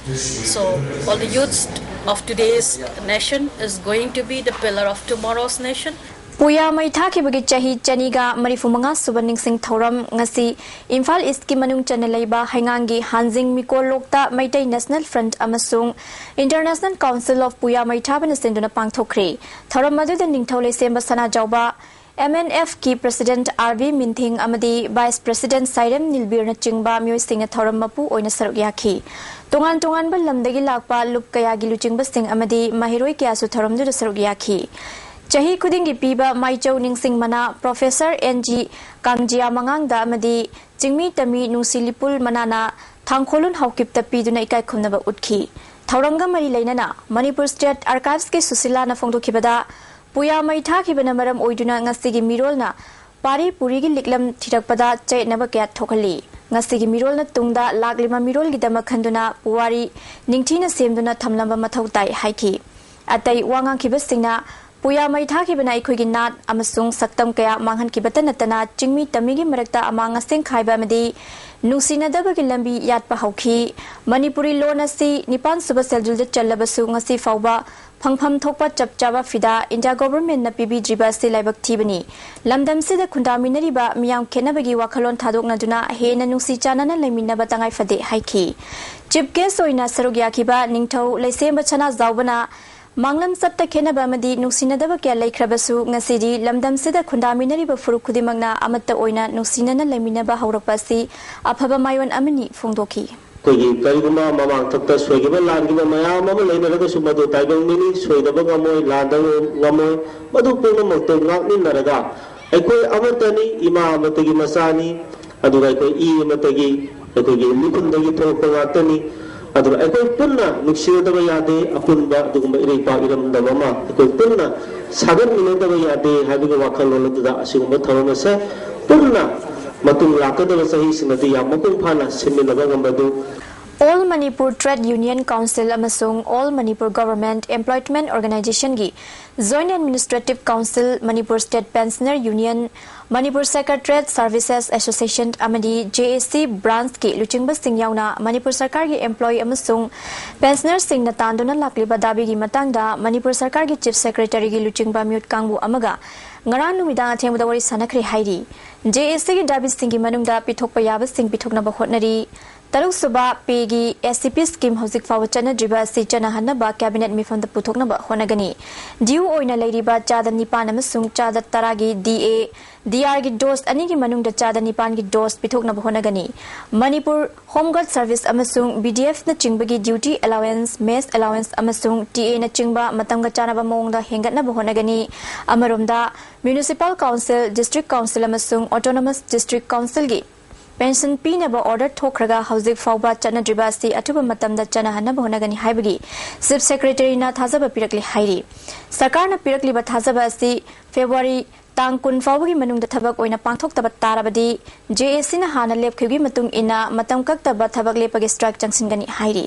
So all the youths of today's nation is going to be the pillar of tomorrow's nation. ꯄꯨꯌꯥ ꯃꯩ ꯊꯥꯈꯤꯕꯒꯤ ꯆꯍꯤ ꯆꯅꯤꯒ ꯃꯔꯤꯐꯨ ꯃꯉꯥ ꯁꯨꯕ ꯅꯤꯡꯁꯤꯡ ꯊꯧꯔꯝ ꯉꯁꯤ ꯏꯝꯐꯥꯜ ꯏꯁꯀꯤ ꯃꯅꯨꯡ ꯆꯟꯅ ꯂꯩꯕ ꯍꯩꯉꯥꯡꯒꯤ ꯍꯥꯟꯖꯤꯡ ꯃꯤꯀꯣꯜ ꯂꯣꯛꯇ ꯃꯩꯇꯩ National Front ꯑꯃꯁꯨꯡ International Council of ꯄꯨꯌꯥ ꯃꯩ ꯊꯥꯕꯅ ꯁꯤꯟꯗꯨꯅ ꯄꯥꯡꯊꯣꯛꯈ꯭ꯔꯤ꯫ ꯊꯧꯔꯝ ꯑꯗꯨꯗ ꯅꯤꯡꯊꯧ ꯂꯩꯁꯦꯝꯕ ꯁꯅꯥꯖꯥꯎꯕ, MNF ꯀꯤ President R V ꯃꯤꯟꯊꯤꯡ ꯑꯃꯗꯤ Vice President ꯁꯥꯏꯔꯦꯝ ꯅꯤꯜꯕꯤꯔꯅꯆꯤꯡꯕ ꯃꯤꯑꯣꯏꯁꯤꯡꯅ ꯊꯧꯔꯝ ꯃꯄꯨ ꯑꯣꯏꯅ ꯁꯔꯨꯛ ꯌꯥꯈꯤ꯫ ꯇꯣꯉꯥꯟ ꯇꯣꯉꯥꯟꯕ ꯂꯝꯗꯒꯤ ꯂꯥꯛꯄ ꯂꯨꯞ ꯀꯌꯥꯒꯤ ꯂꯨꯆꯤꯡꯕꯁꯤꯡ ꯑꯃꯗꯤ ꯃꯍꯩꯔꯣꯏ ꯀꯌꯥꯁꯨ ꯊꯧꯔꯝꯗꯨꯗ ꯁꯔꯨꯛ ꯌꯥꯈꯤ꯫ ꯆꯍꯤ ꯈꯨꯗꯤꯡꯒꯤ ꯄꯤꯕ ꯃꯥꯏꯆꯧ ꯅꯤꯡꯁꯤꯡ ꯃꯅꯥ Professor N G ꯀꯥꯡꯖꯤꯌꯥ ꯃꯉꯥꯡꯗ ꯑꯃꯗꯤ ꯆꯤꯡꯃꯤ ꯇꯝꯃꯤ ꯅꯨꯡꯁꯤ ꯂꯤꯄꯨꯜ ꯃꯅꯥꯅ ꯊꯥꯡꯈꯣꯂꯨꯟ ꯍꯥꯎꯀꯤꯞꯇ ꯄꯤꯗꯨꯅ ꯏꯀꯥꯏ ꯈꯨꯝꯅꯕ ꯎꯠꯈꯤ꯫ ꯊꯧꯔꯝꯒ ꯃꯔꯤ ꯂꯩꯅꯅ Manipur State Archives ꯀꯤ ꯁꯨꯁꯤꯂꯥꯅ ꯐꯣꯡꯗꯣꯛꯈꯤꯕꯗ, ꯄꯨꯌꯥ ꯃꯩ ꯊꯥꯈꯤꯕꯅ ꯃꯔꯝ ꯑꯣꯏꯗꯨꯅ ꯉꯁꯤꯒꯤ ꯃꯤꯔꯣꯜꯅ ꯄꯥꯔꯤ ꯄꯨꯔꯤꯒꯤ ꯂꯤꯛꯂꯝ ꯊꯤꯔꯛꯄꯗ ꯆꯌꯦꯠꯅꯕ ꯀꯌꯥ ꯊꯣꯛꯍꯜꯂꯤ꯫ ꯉꯁꯤꯒꯤ ꯃꯤꯔꯣꯜꯅ ꯇꯨꯡꯗ ꯂꯥꯛꯂꯤꯕ ꯃꯤꯔꯣꯜꯒꯤꯗꯃꯛ ꯈꯟꯗꯨꯅ ꯄꯨꯋꯥꯔꯤ ꯅꯤꯡꯊꯤꯅ ꯁꯦꯝꯗꯨꯅ ꯊꯝꯂꯝꯕ ꯃꯊꯧ ꯇꯥꯏ ꯍꯥꯏꯈꯤ꯫ ꯑꯇꯩ ꯋꯥ ꯉꯥꯡꯈꯤꯕꯁꯤꯡꯅ ꯄꯨꯌꯥ ꯃꯩ ꯊꯥꯈꯤꯕꯅ ꯑꯩꯈꯣꯏꯒꯤ ꯅꯥꯠ ꯑꯃꯁꯨꯡ ꯁꯛꯇꯝ ꯀꯌꯥ ꯃꯥꯡꯍꯟꯈꯤꯕꯇ ꯅꯠꯇꯅ ꯆꯤꯡꯃꯤ ꯇꯝꯃꯤꯒꯤ ꯃꯔꯛꯇ ꯑꯃꯥꯡ ꯑꯁꯦꯡ ꯈꯥꯏꯕ ꯑꯃꯗꯤ ꯅꯨꯡꯁꯤꯅꯗꯕꯒꯤ ꯂꯝꯕꯤ ꯌꯥꯠꯄ ꯍꯧꯈꯤ꯫ ꯃꯅꯤꯄꯨꯔꯤ ꯂꯣꯟ ꯑꯁꯤ ꯅꯤꯄꯥꯟ ꯁꯨꯕ ꯁꯦꯗꯨꯜꯗ ꯆꯜꯂꯕꯁꯨ ꯉꯁꯤ ꯐꯥꯎꯕ ꯐꯪꯐꯝ ꯊꯣꯛꯄ ꯆꯞ ꯆꯥꯕ ꯐꯤꯗꯥ ꯏꯟꯗꯤꯌꯥ ꯒꯣꯚꯔꯟꯃꯦꯟꯠꯅ ꯄꯤꯕꯤꯗ꯭ꯔꯤꯕ ꯑꯁꯤ ꯂꯥꯏꯕꯛ ꯊꯤꯕꯅꯤ꯫ ꯂꯝꯗꯝꯁꯤꯗ ꯈꯨꯟꯗꯥꯃꯤꯟꯅꯔꯤꯕ ꯃꯤꯌꯥꯝ ꯈꯦꯠꯅꯕꯒꯤ ꯋꯥꯈꯜꯂꯣꯟ ꯊꯥꯗꯣꯛꯅꯗꯨꯅ ꯍꯦꯟꯅ ꯅꯨꯡꯁꯤ ꯆꯥꯟꯅꯅ ꯂꯩꯃꯤꯟꯅꯕ ꯇꯉꯥꯏ ꯐꯗꯦ ꯍꯥꯏꯈꯤ꯫ ꯆꯤꯐ ꯒꯦꯁ ꯑꯣꯏꯅ ꯁꯔꯨꯛ ꯌꯥꯈꯤꯕ ꯅꯤꯡꯊꯧ ꯂꯩꯁꯦꯝꯕ ꯁꯅꯥꯖꯥꯎꯕꯅ ꯃꯥꯡꯂꯝ ꯆꯠꯇ ꯈꯦꯠꯅꯕ ꯑꯃꯗꯤ ꯅꯨꯡꯁꯤꯅꯗꯕ ꯀꯌꯥ ꯂꯩꯈ꯭ꯔꯕꯁꯨ ꯉꯁꯤꯗꯤ ꯂꯝꯗꯝꯁꯤꯗ ꯈꯨꯟꯗꯥꯃꯤꯟꯅꯔꯤꯕ ꯐꯨꯔꯨꯞ ꯈꯨꯗꯤꯡꯃꯛꯅ ꯑꯃꯠꯇ ꯑꯣꯏꯅ ꯅꯨꯡꯁꯤꯅꯅ ꯂꯩꯃꯤꯟꯅꯕ ꯍꯧꯔꯛꯄ ꯑꯁꯤ ꯑꯐꯕ ꯃꯥꯏꯑꯣꯟ ꯑꯃꯅꯤ ꯐꯣꯡꯗꯣꯛꯈꯤ꯫ ꯑꯩꯈꯣꯏꯒꯤ ꯀꯔꯤꯒꯨꯝꯕ ꯃꯃꯥꯡ ꯊꯛꯇ ꯁꯣꯏꯈꯤꯕ ꯂꯥꯟꯈꯤꯕ ꯃꯌꯥꯝ ꯑꯃ ꯂꯩꯅꯔꯒꯁꯨ ꯃꯗꯨ ꯇꯥꯏꯕꯪ ꯃꯤꯅꯤ, ꯁꯣꯏꯗꯕ ꯉꯝꯃꯣꯏ, ꯂꯥꯟꯗꯕ ꯉꯝꯃꯣꯏ, ꯃꯗꯨ ꯄꯨꯝꯅꯃꯛꯇ ꯉꯥꯛꯃꯤꯟꯅꯔꯒ ꯑꯩꯈꯣꯏ ꯑꯃꯠꯇꯅꯤ, ꯏꯃꯥ ꯑꯃꯠꯇꯒꯤ ꯃꯆꯥꯅꯤ, ꯑꯗꯨꯒ ꯑꯩꯈꯣꯏ ꯏ ꯑꯃꯠꯇꯒꯤ, ꯑꯩꯈꯣꯏꯒꯤ ꯃꯤꯈꯨꯟꯗꯒꯤ ꯊꯣꯛꯂꯛꯄ ꯉꯥꯛꯇꯅꯤ꯫ ꯑꯗꯨꯅ ꯑꯩꯈꯣꯏ ꯄꯨꯟꯅ ꯅꯨꯡꯁꯤꯅꯗꯕ ꯌꯥꯗꯦ, ꯑꯄꯨꯟꯕ ꯑꯗꯨꯒꯨꯝꯕ ꯏꯔꯩꯄꯥꯛ ꯏꯔꯝꯗꯝ ꯑꯃ ꯑꯩꯈꯣꯏ ꯄꯨꯟꯅ ꯁꯥꯒꯠꯃꯤꯟꯅꯗꯕ ꯌꯥꯗꯦ ꯍꯥꯏꯕꯒꯤ ꯋꯥꯈꯜꯂꯣꯟ ꯑꯗꯨꯗ ꯑꯁꯤꯒꯨꯝꯕ ꯊꯧꯔꯝ ꯑꯁꯦ ꯄꯨꯟꯅ ꯃꯇꯨꯡ ꯂꯥꯛꯀꯗꯕ ꯆꯍꯤꯁꯤꯡꯗꯗꯤ ꯌꯥꯝ ꯃꯄꯨꯡ ꯐꯥꯅ ꯁꯤꯟꯃꯤꯟꯅꯕ ꯉꯝꯕꯗꯨ꯫ All Manipur Trade Union Council ꯑꯃꯁꯨꯡ All Manipur Government Employment Organizationꯒꯤ Joint Administrative Council, Manipur State Pensioner Union, Manipur Secretariat Services Association ꯑꯃꯗꯤ J A C branchꯀꯤ ꯂꯨꯆꯤꯡꯕꯁꯤꯡ ꯌꯥꯎꯅ ꯃꯅꯤꯄꯨꯔ ꯁꯔꯀꯥꯔꯒꯤ employee ꯑꯃꯁꯨꯡ pensionerꯁꯤꯡꯅ ꯇꯥꯟꯗꯨꯅ ꯂꯥꯛꯂꯤꯕ ꯗꯥꯕꯤꯒꯤ ꯃꯇꯥꯡꯗ ꯃꯅꯤꯄꯨꯔ ꯁꯔꯀꯥꯔꯒꯤ Chief Secretaryꯒꯤ ꯂꯨꯆꯤꯡꯕ ꯃꯤꯑꯣꯠ ꯀꯥꯡꯕꯨ ꯑꯃꯒ ꯉꯔꯥꯡ ꯅꯨꯃꯤꯗꯥꯡ ꯑꯊꯦꯡꯕꯗ ꯋꯥꯔꯤ ꯁꯥꯟꯅꯈ꯭ꯔꯦ ꯍꯥꯏꯔꯤ꯫ JACꯒꯤ ꯗꯥꯕꯤꯁꯤꯡꯒꯤ ꯃꯅꯨꯡꯗ ꯄꯤꯊꯣꯛꯄ ꯌꯥꯕꯁꯤꯡ ꯄꯤꯊꯣꯛꯅꯕ ꯍꯣꯠꯅꯔꯤ꯫ ꯇꯔꯨꯛꯁꯨꯕ payꯒꯤ SCP scheme ꯍꯧꯖꯤꯛ ꯐꯥꯎꯕ ꯆꯠꯅꯗ꯭ꯔꯤꯕ ꯑꯁꯤ ꯆꯠꯅꯍꯟꯅꯕ cabinet ꯃꯤꯐꯝꯗ ꯄꯨꯊꯣꯛꯅꯕ ꯍꯣꯠꯅꯒꯅꯤ꯫ Due ꯑꯣꯏꯅ ꯂꯩꯔꯤꯕ ꯆꯥꯗ ꯅꯤꯄꯥꯟ ꯑꯃꯁꯨꯡ ꯆꯥꯗ ꯇꯔꯥꯒꯤ DA, DRꯒꯤ dose ꯑꯅꯤꯒꯤ ꯃꯅꯨꯡꯗ ꯆꯥꯗ ꯅꯤꯄꯥꯟꯒꯤ dose ꯄꯤꯊꯣꯛꯅꯕ ꯍꯣꯠꯅꯒꯅꯤ꯫ ꯃꯅꯤꯄꯨꯔ Home Guard Service ꯑꯃꯁꯨꯡ BDFꯅꯆꯤꯡꯕꯒꯤ duty allowance, mess allowance ꯑꯃꯁꯨꯡ TAꯅꯆꯤꯡꯕ ꯃꯇꯝꯒ ꯆꯥꯟꯅꯕ ꯃꯑꯣꯡꯗ ꯍꯦꯟꯒꯠꯅꯕ ꯍꯣꯠꯅꯒꯅꯤ꯫ ꯑꯃꯔꯣꯝꯗ, Municipal Council, District Council ꯑꯃꯁꯨꯡ Autonomous District Councilꯒꯤ ꯄꯦꯟꯁꯟ ꯄꯤꯅꯕ ꯑꯣꯔꯗꯔ ꯊꯣꯛꯈ꯭ꯔꯒ ꯍꯧꯖꯤꯛ ꯐꯥꯎꯕ ꯆꯠꯅꯗ꯭ꯔꯤꯕ ꯑꯁꯤ ꯑꯊꯨꯕ ꯃꯇꯝꯗ ꯆꯠꯅꯍꯟꯅꯕ ꯍꯣꯠꯅꯒꯅꯤ ꯍꯥꯏꯕꯒꯤ ꯆꯤꯐ ꯁꯦꯀ꯭ꯔꯦꯇꯔꯤꯅ ꯊꯥꯖꯕ ꯄꯤꯔꯛꯂꯤ ꯍꯥꯏꯔꯤ꯫ ꯁꯔꯀꯥꯔꯅ ꯄꯤꯔꯛꯂꯤꯕ ꯊꯥꯖꯕ ꯑꯁꯤ ꯐꯦꯕ꯭ꯔꯨꯋꯥꯔꯤ ꯇꯥꯡ ꯀꯨꯟ ꯐꯥꯎꯕꯒꯤ ꯃꯅꯨꯡꯗ ꯊꯕꯛ ꯑꯣꯏꯅ ꯄꯥꯡꯊꯣꯛꯇꯕ ꯇꯥꯔꯕꯗꯤ, ꯖꯦ ꯑꯦ ꯁꯤꯅ ꯍꯥꯟꯅ ꯂꯦꯞꯈꯤꯕꯒꯤ ꯃꯇꯨꯡ ꯏꯟꯅ ꯃꯇꯝ ꯀꯛꯇꯕ ꯊꯕꯛ ꯂꯦꯞꯄꯒꯤ ꯁ꯭ꯇ꯭ꯔꯥꯏꯛ ꯆꯪꯁꯤꯟꯒꯅꯤ ꯍꯥꯏꯔꯤ꯫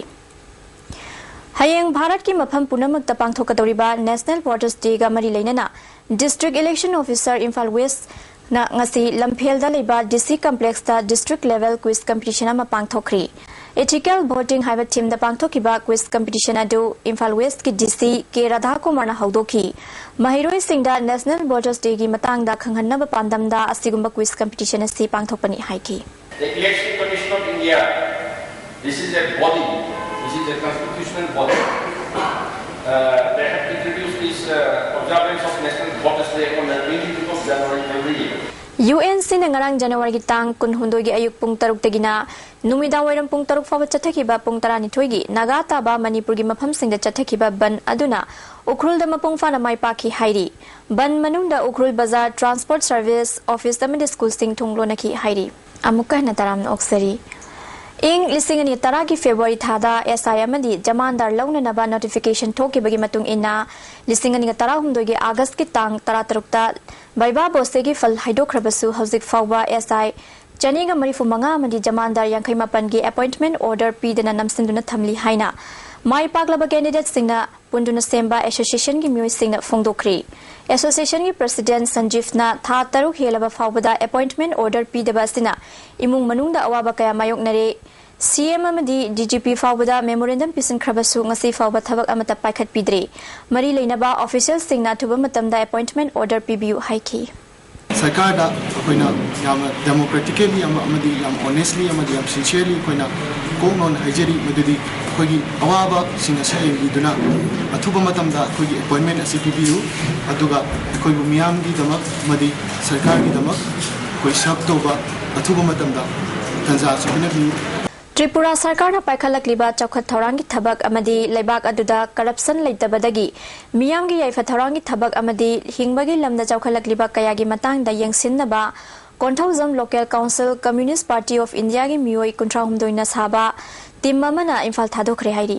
ꯍꯌꯦꯡ ꯚꯥꯔꯠꯀꯤ ꯃꯐꯝ ꯄꯨꯝꯅꯃꯛꯇ ꯄꯥꯡꯊꯣꯛꯀꯗꯧꯔꯤꯕ ꯅꯦꯁꯅꯦꯜ ꯚꯣꯇꯔꯁ ꯗꯦꯒ ꯃꯔꯤ ꯂꯩꯅꯅ ꯗꯤꯁꯇ꯭ꯔꯤꯛ ꯏꯂꯦꯛꯁꯟ ꯑꯣꯐꯤꯁꯔ ꯏꯝꯐꯥꯜ ꯋꯦꯁꯅ ꯉꯁꯤ ꯂꯝꯐꯦꯜꯗ ꯂꯩꯕ ꯗꯤ ꯁꯤ ꯀꯝꯄ꯭ꯂꯦꯛꯁꯇ ꯗꯤꯁꯇ꯭ꯔꯤꯛ ꯂꯦꯚꯦꯜ ꯀ꯭ꯋꯤꯖ ꯀꯝꯄꯤꯇꯤꯁꯟ ꯑꯃ ꯄꯥꯡꯊꯣꯛꯈ꯭ꯔꯤ꯫ ꯏꯊꯤꯀꯦꯜ ꯚꯣꯇꯤꯡ ꯍꯥꯏꯕ ꯊꯤꯝꯗ ꯄꯥꯡꯊꯣꯛꯈꯤꯕ ꯀ꯭ꯋꯤꯖ ꯀꯝꯄꯤꯇꯤꯁꯟ ꯑꯗꯨ ꯏꯝꯐꯥꯜ ꯋꯦꯁꯀꯤ ꯗꯤ ꯁꯤ ꯀꯦ ꯔꯥꯙꯥꯀꯨꯃꯥꯔꯅ ꯍꯧꯗꯣꯛꯈꯤ꯫ ꯃꯍꯩꯔꯣꯏꯁꯤꯡꯗ ꯅꯦꯁꯅꯦꯜ ꯚꯣꯇꯔꯁ ꯗꯦꯒꯤ ꯃꯇꯥꯡꯗ ꯈꯪꯍꯟꯅꯕ ꯄꯥꯟꯗꯝꯗ ꯑꯁꯤꯒꯨꯝꯕ ꯀ꯭ꯋꯤꯖ ꯀꯝꯄꯤꯇꯤꯁꯟ ꯑꯁꯤ ꯄꯥꯡꯊꯣꯛꯄꯅꯤ ꯍꯥꯏꯈꯤ꯫ The Election Commission of India, this is a body, this is a constitutional body. Uh, they have introduced this uh, observance of National Voters Day on the twenty-fifth of January every year. U N ꯁꯤꯅ ꯉꯔꯥꯡ ꯖꯅꯋꯥꯔꯤꯒꯤ ꯇꯥꯡ ꯀꯨꯟꯍꯨꯝꯗꯣꯏꯒꯤ ꯑꯌꯨꯛ ꯄꯨꯡ ꯇꯔꯨꯛꯇꯒꯤꯅ ꯅꯨꯃꯤꯗꯥꯡ ꯋꯥꯏꯔꯝ ꯄꯨꯡ ꯇꯔꯨꯛ ꯐꯥꯎꯕ ꯆꯠꯊꯈꯤꯕ ꯄꯨꯡ ꯇꯔꯥꯅꯤꯊꯣꯏꯒꯤ ꯅꯥꯒꯥ ꯇꯥꯕ ꯃꯅꯤꯄꯨꯔꯒꯤ ꯃꯐꯝꯁꯤꯡꯗ ꯆꯠꯊꯈꯤꯕ ꯕꯟ ꯑꯗꯨꯅ ꯎꯈ꯭ꯔꯨꯜꯗ ꯃꯄꯨꯡ ꯐꯥꯅ ꯃꯥꯏ ꯄꯥꯛꯈꯤ ꯍꯥꯏꯔꯤ꯫ ꯕꯟ ꯃꯅꯨꯡꯗ ꯎꯈ꯭ꯔꯨꯜ ꯕꯖꯥꯔ, ꯇ꯭ꯔꯥꯟꯁꯄꯣꯔꯠ ꯁꯔꯚꯤꯁ, ꯑꯣꯐꯤꯁ ꯑꯃꯗꯤ ꯁ꯭ꯀꯨꯜꯁꯤꯡ ꯊꯣꯡ ꯂꯣꯟꯅꯈꯤ ꯍꯥꯏꯔꯤ꯫ ꯑꯃꯨꯛꯀ ꯍꯟꯅ ꯇꯔꯥꯝꯅ ꯑꯣꯛꯆꯔꯤ꯫ ꯏꯪ ꯂꯤꯁꯤꯡ ꯑꯅꯤ ꯇꯔꯥꯒꯤ ꯐꯦꯕ꯭ꯔꯨꯋꯥꯔꯤ ꯊꯥꯗ ꯑꯦꯁ ꯑꯥꯏ ꯑꯃꯗꯤ ꯖꯃꯥꯟꯗꯥꯔ ꯂꯧꯅꯅꯕ ꯅꯣꯇꯤꯐꯤꯀꯦꯁꯟ ꯊꯣꯛꯈꯤꯕꯒꯤ ꯃꯇꯨꯡ ꯏꯟꯅ, ꯂꯤꯁꯤꯡ ꯑꯅꯤꯒ ꯇꯔꯥꯍꯨꯝꯗꯣꯏꯒꯤ ꯑꯥꯒꯁꯀꯤ ꯇꯥꯡ ꯇꯔꯥꯇꯔꯨꯛꯇ ꯚꯥꯏꯕꯥ ꯕꯣꯁꯇꯦꯒꯤ ꯐꯜ ꯍꯥꯏꯗꯣꯛꯈ꯭ꯔꯕꯁꯨ, ꯍꯧꯖꯤꯛ ꯐꯥꯎꯕ ꯑꯦꯁ ꯑꯥꯏ ꯆꯅꯤꯒ ꯃꯔꯤꯐꯨ ꯃꯉꯥ ꯑꯃꯗꯤ ꯖꯃꯥꯟꯗꯥꯔ ꯌꯥꯡꯈꯩ ꯃꯥꯄꯟꯒꯤ ꯑꯦꯄꯣꯏꯟꯠꯃꯦꯟꯠ ꯑꯣꯔꯗꯔ ꯄꯤꯗꯅ ꯅꯝꯁꯤꯟꯗꯨꯅ ꯊꯝꯂꯤ ꯍꯥꯏꯅ ꯃꯥꯏ ꯄꯥꯛꯂꯕ ꯀꯦꯟꯗꯤꯗꯦꯠꯁꯤꯡꯅ ꯄꯨꯟꯗꯨꯅ ꯁꯦꯝꯕ ꯑꯦꯁꯣꯁꯤꯌꯦꯁꯟꯒꯤ ꯃꯤꯑꯣꯏꯁꯤꯡꯅ ꯐꯣꯡꯗꯣꯛꯈ꯭ꯔꯤ꯫ ꯑꯦꯁꯣꯁꯤꯌꯦꯁꯟꯒꯤ ꯄ꯭ꯔꯁꯤꯗꯦꯟꯠ ꯁꯟꯖꯤꯐꯅ ꯊꯥ ꯇꯔꯨꯛ ꯍꯦꯜꯂꯕ ꯐꯥꯎꯕꯗ ꯑꯦꯄꯣꯏꯟꯠꯃꯦꯟꯠ ꯑꯣꯔꯗꯔ ꯄꯤꯗꯕ ꯑꯁꯤꯅ ꯏꯃꯨꯡ ꯃꯅꯨꯡꯗ ꯑꯋꯥꯕ ꯀꯌꯥ ꯃꯥꯌꯣꯛꯅꯔꯦ꯫ ꯁꯤ ꯑꯦꯝ ꯑꯃꯗꯤ ꯗꯤ ꯖꯤ ꯄꯤ ꯐꯥꯎꯕꯗ ꯃꯦꯃꯣꯔꯦꯟꯗꯝ ꯄꯤꯁꯤꯟꯈ꯭ꯔꯕꯁꯨ ꯉꯁꯤ ꯐꯥꯎꯕ ꯊꯕꯛ ꯑꯃꯠꯇ ꯄꯥꯏꯈꯠꯄꯤꯗ꯭ꯔꯤ꯫ ꯃꯔꯤ ꯂꯩꯅꯕ ꯑꯣꯐꯤꯁꯤꯌꯦꯜꯁꯤꯡꯅ ꯑꯊꯨꯕ ꯃꯇꯝꯗ ꯑꯦꯄꯣꯏꯟꯠꯃꯦꯟꯠ ꯑꯣꯔꯗꯔ ꯄꯤꯕꯤꯌꯨ ꯍꯥꯏꯈꯤ꯫ ꯁꯔꯀꯥꯔꯗ ꯑꯩꯈꯣꯏꯅ ꯌꯥꯝꯅ ꯗꯦꯃꯣꯀ꯭ꯔꯦꯇꯤꯀꯦꯂꯤ ꯑꯃ ꯑꯃꯗꯤ ꯌꯥꯝ ꯑꯣꯅꯦꯁꯂꯤ ꯑꯃꯗꯤ ꯌꯥꯝ ꯁꯤꯟꯁꯤꯌꯔꯂꯤ ꯑꯩꯈꯣꯏꯅ ꯀꯣꯛ ꯅꯣꯟ ꯍꯥꯏꯖꯔꯤ, ꯃꯗꯨꯗꯤ ꯑꯩꯈꯣꯏꯒꯤ ꯑꯋꯥꯕꯁꯤꯡ ꯑꯁꯤ ꯌꯦꯡꯕꯤꯗꯨꯅ ꯑꯊꯨꯕ ꯃꯇꯝꯗ ꯑꯩꯈꯣꯏꯒꯤ ꯑꯦꯄꯣꯏꯟꯠꯃꯦꯟꯠ ꯑꯁꯤ ꯄꯤꯕꯤꯌꯨ, ꯑꯗꯨꯒ ꯑꯩꯈꯣꯏꯕꯨ ꯃꯤꯌꯥꯝꯒꯤꯗꯃꯛ ꯑꯃꯗꯤ ꯁꯔꯀꯥꯔꯒꯤꯗꯃꯛ ꯑꯩꯈꯣꯏ ꯁꯔꯚ ꯇꯧꯕ ꯑꯊꯨꯕ ꯃꯇꯝꯗ ꯇꯥꯟꯖꯥ ꯑꯁꯤ ꯄꯤꯅꯕꯤꯌꯨ꯫ ꯇ꯭ꯔꯤꯄꯨꯔꯥ ꯁꯔꯀꯥꯔꯅ ꯄꯥꯏꯈꯠꯂꯛꯂꯤꯕ ꯆꯥꯎꯈꯠ ꯊꯧꯔꯥꯡꯒꯤ ꯊꯕꯛ ꯑꯃꯗꯤ ꯂꯩꯕꯥꯛ ꯑꯗꯨꯗ ꯀꯔꯞꯁꯟ ꯂꯩꯇꯕꯗꯒꯤ ꯃꯤꯌꯥꯝꯒꯤ ꯌꯥꯏꯐ ꯊꯧꯔꯥꯡꯒꯤ ꯊꯕꯛ ꯑꯃꯗꯤ ꯍꯤꯡꯕꯒꯤ ꯂꯝꯗ ꯆꯥꯎꯈꯠꯂꯛꯂꯤꯕ ꯀꯌꯥꯒꯤ ꯃꯇꯥꯡꯗ ꯌꯦꯡꯁꯤꯟꯅꯕ Konthoujam Local Council Communist Party of India ꯒꯤ ꯃꯤꯑꯣꯏ ꯀꯨꯟꯊ꯭ꯔꯥ ꯍꯨꯝꯗꯣꯏꯅ ꯁꯥꯕ ꯇꯤꯝ ꯑꯃꯅ ꯏꯝꯐꯥꯜ ꯊꯥꯗꯣꯛꯈ꯭ꯔꯦ ꯍꯥꯏꯔꯤ꯫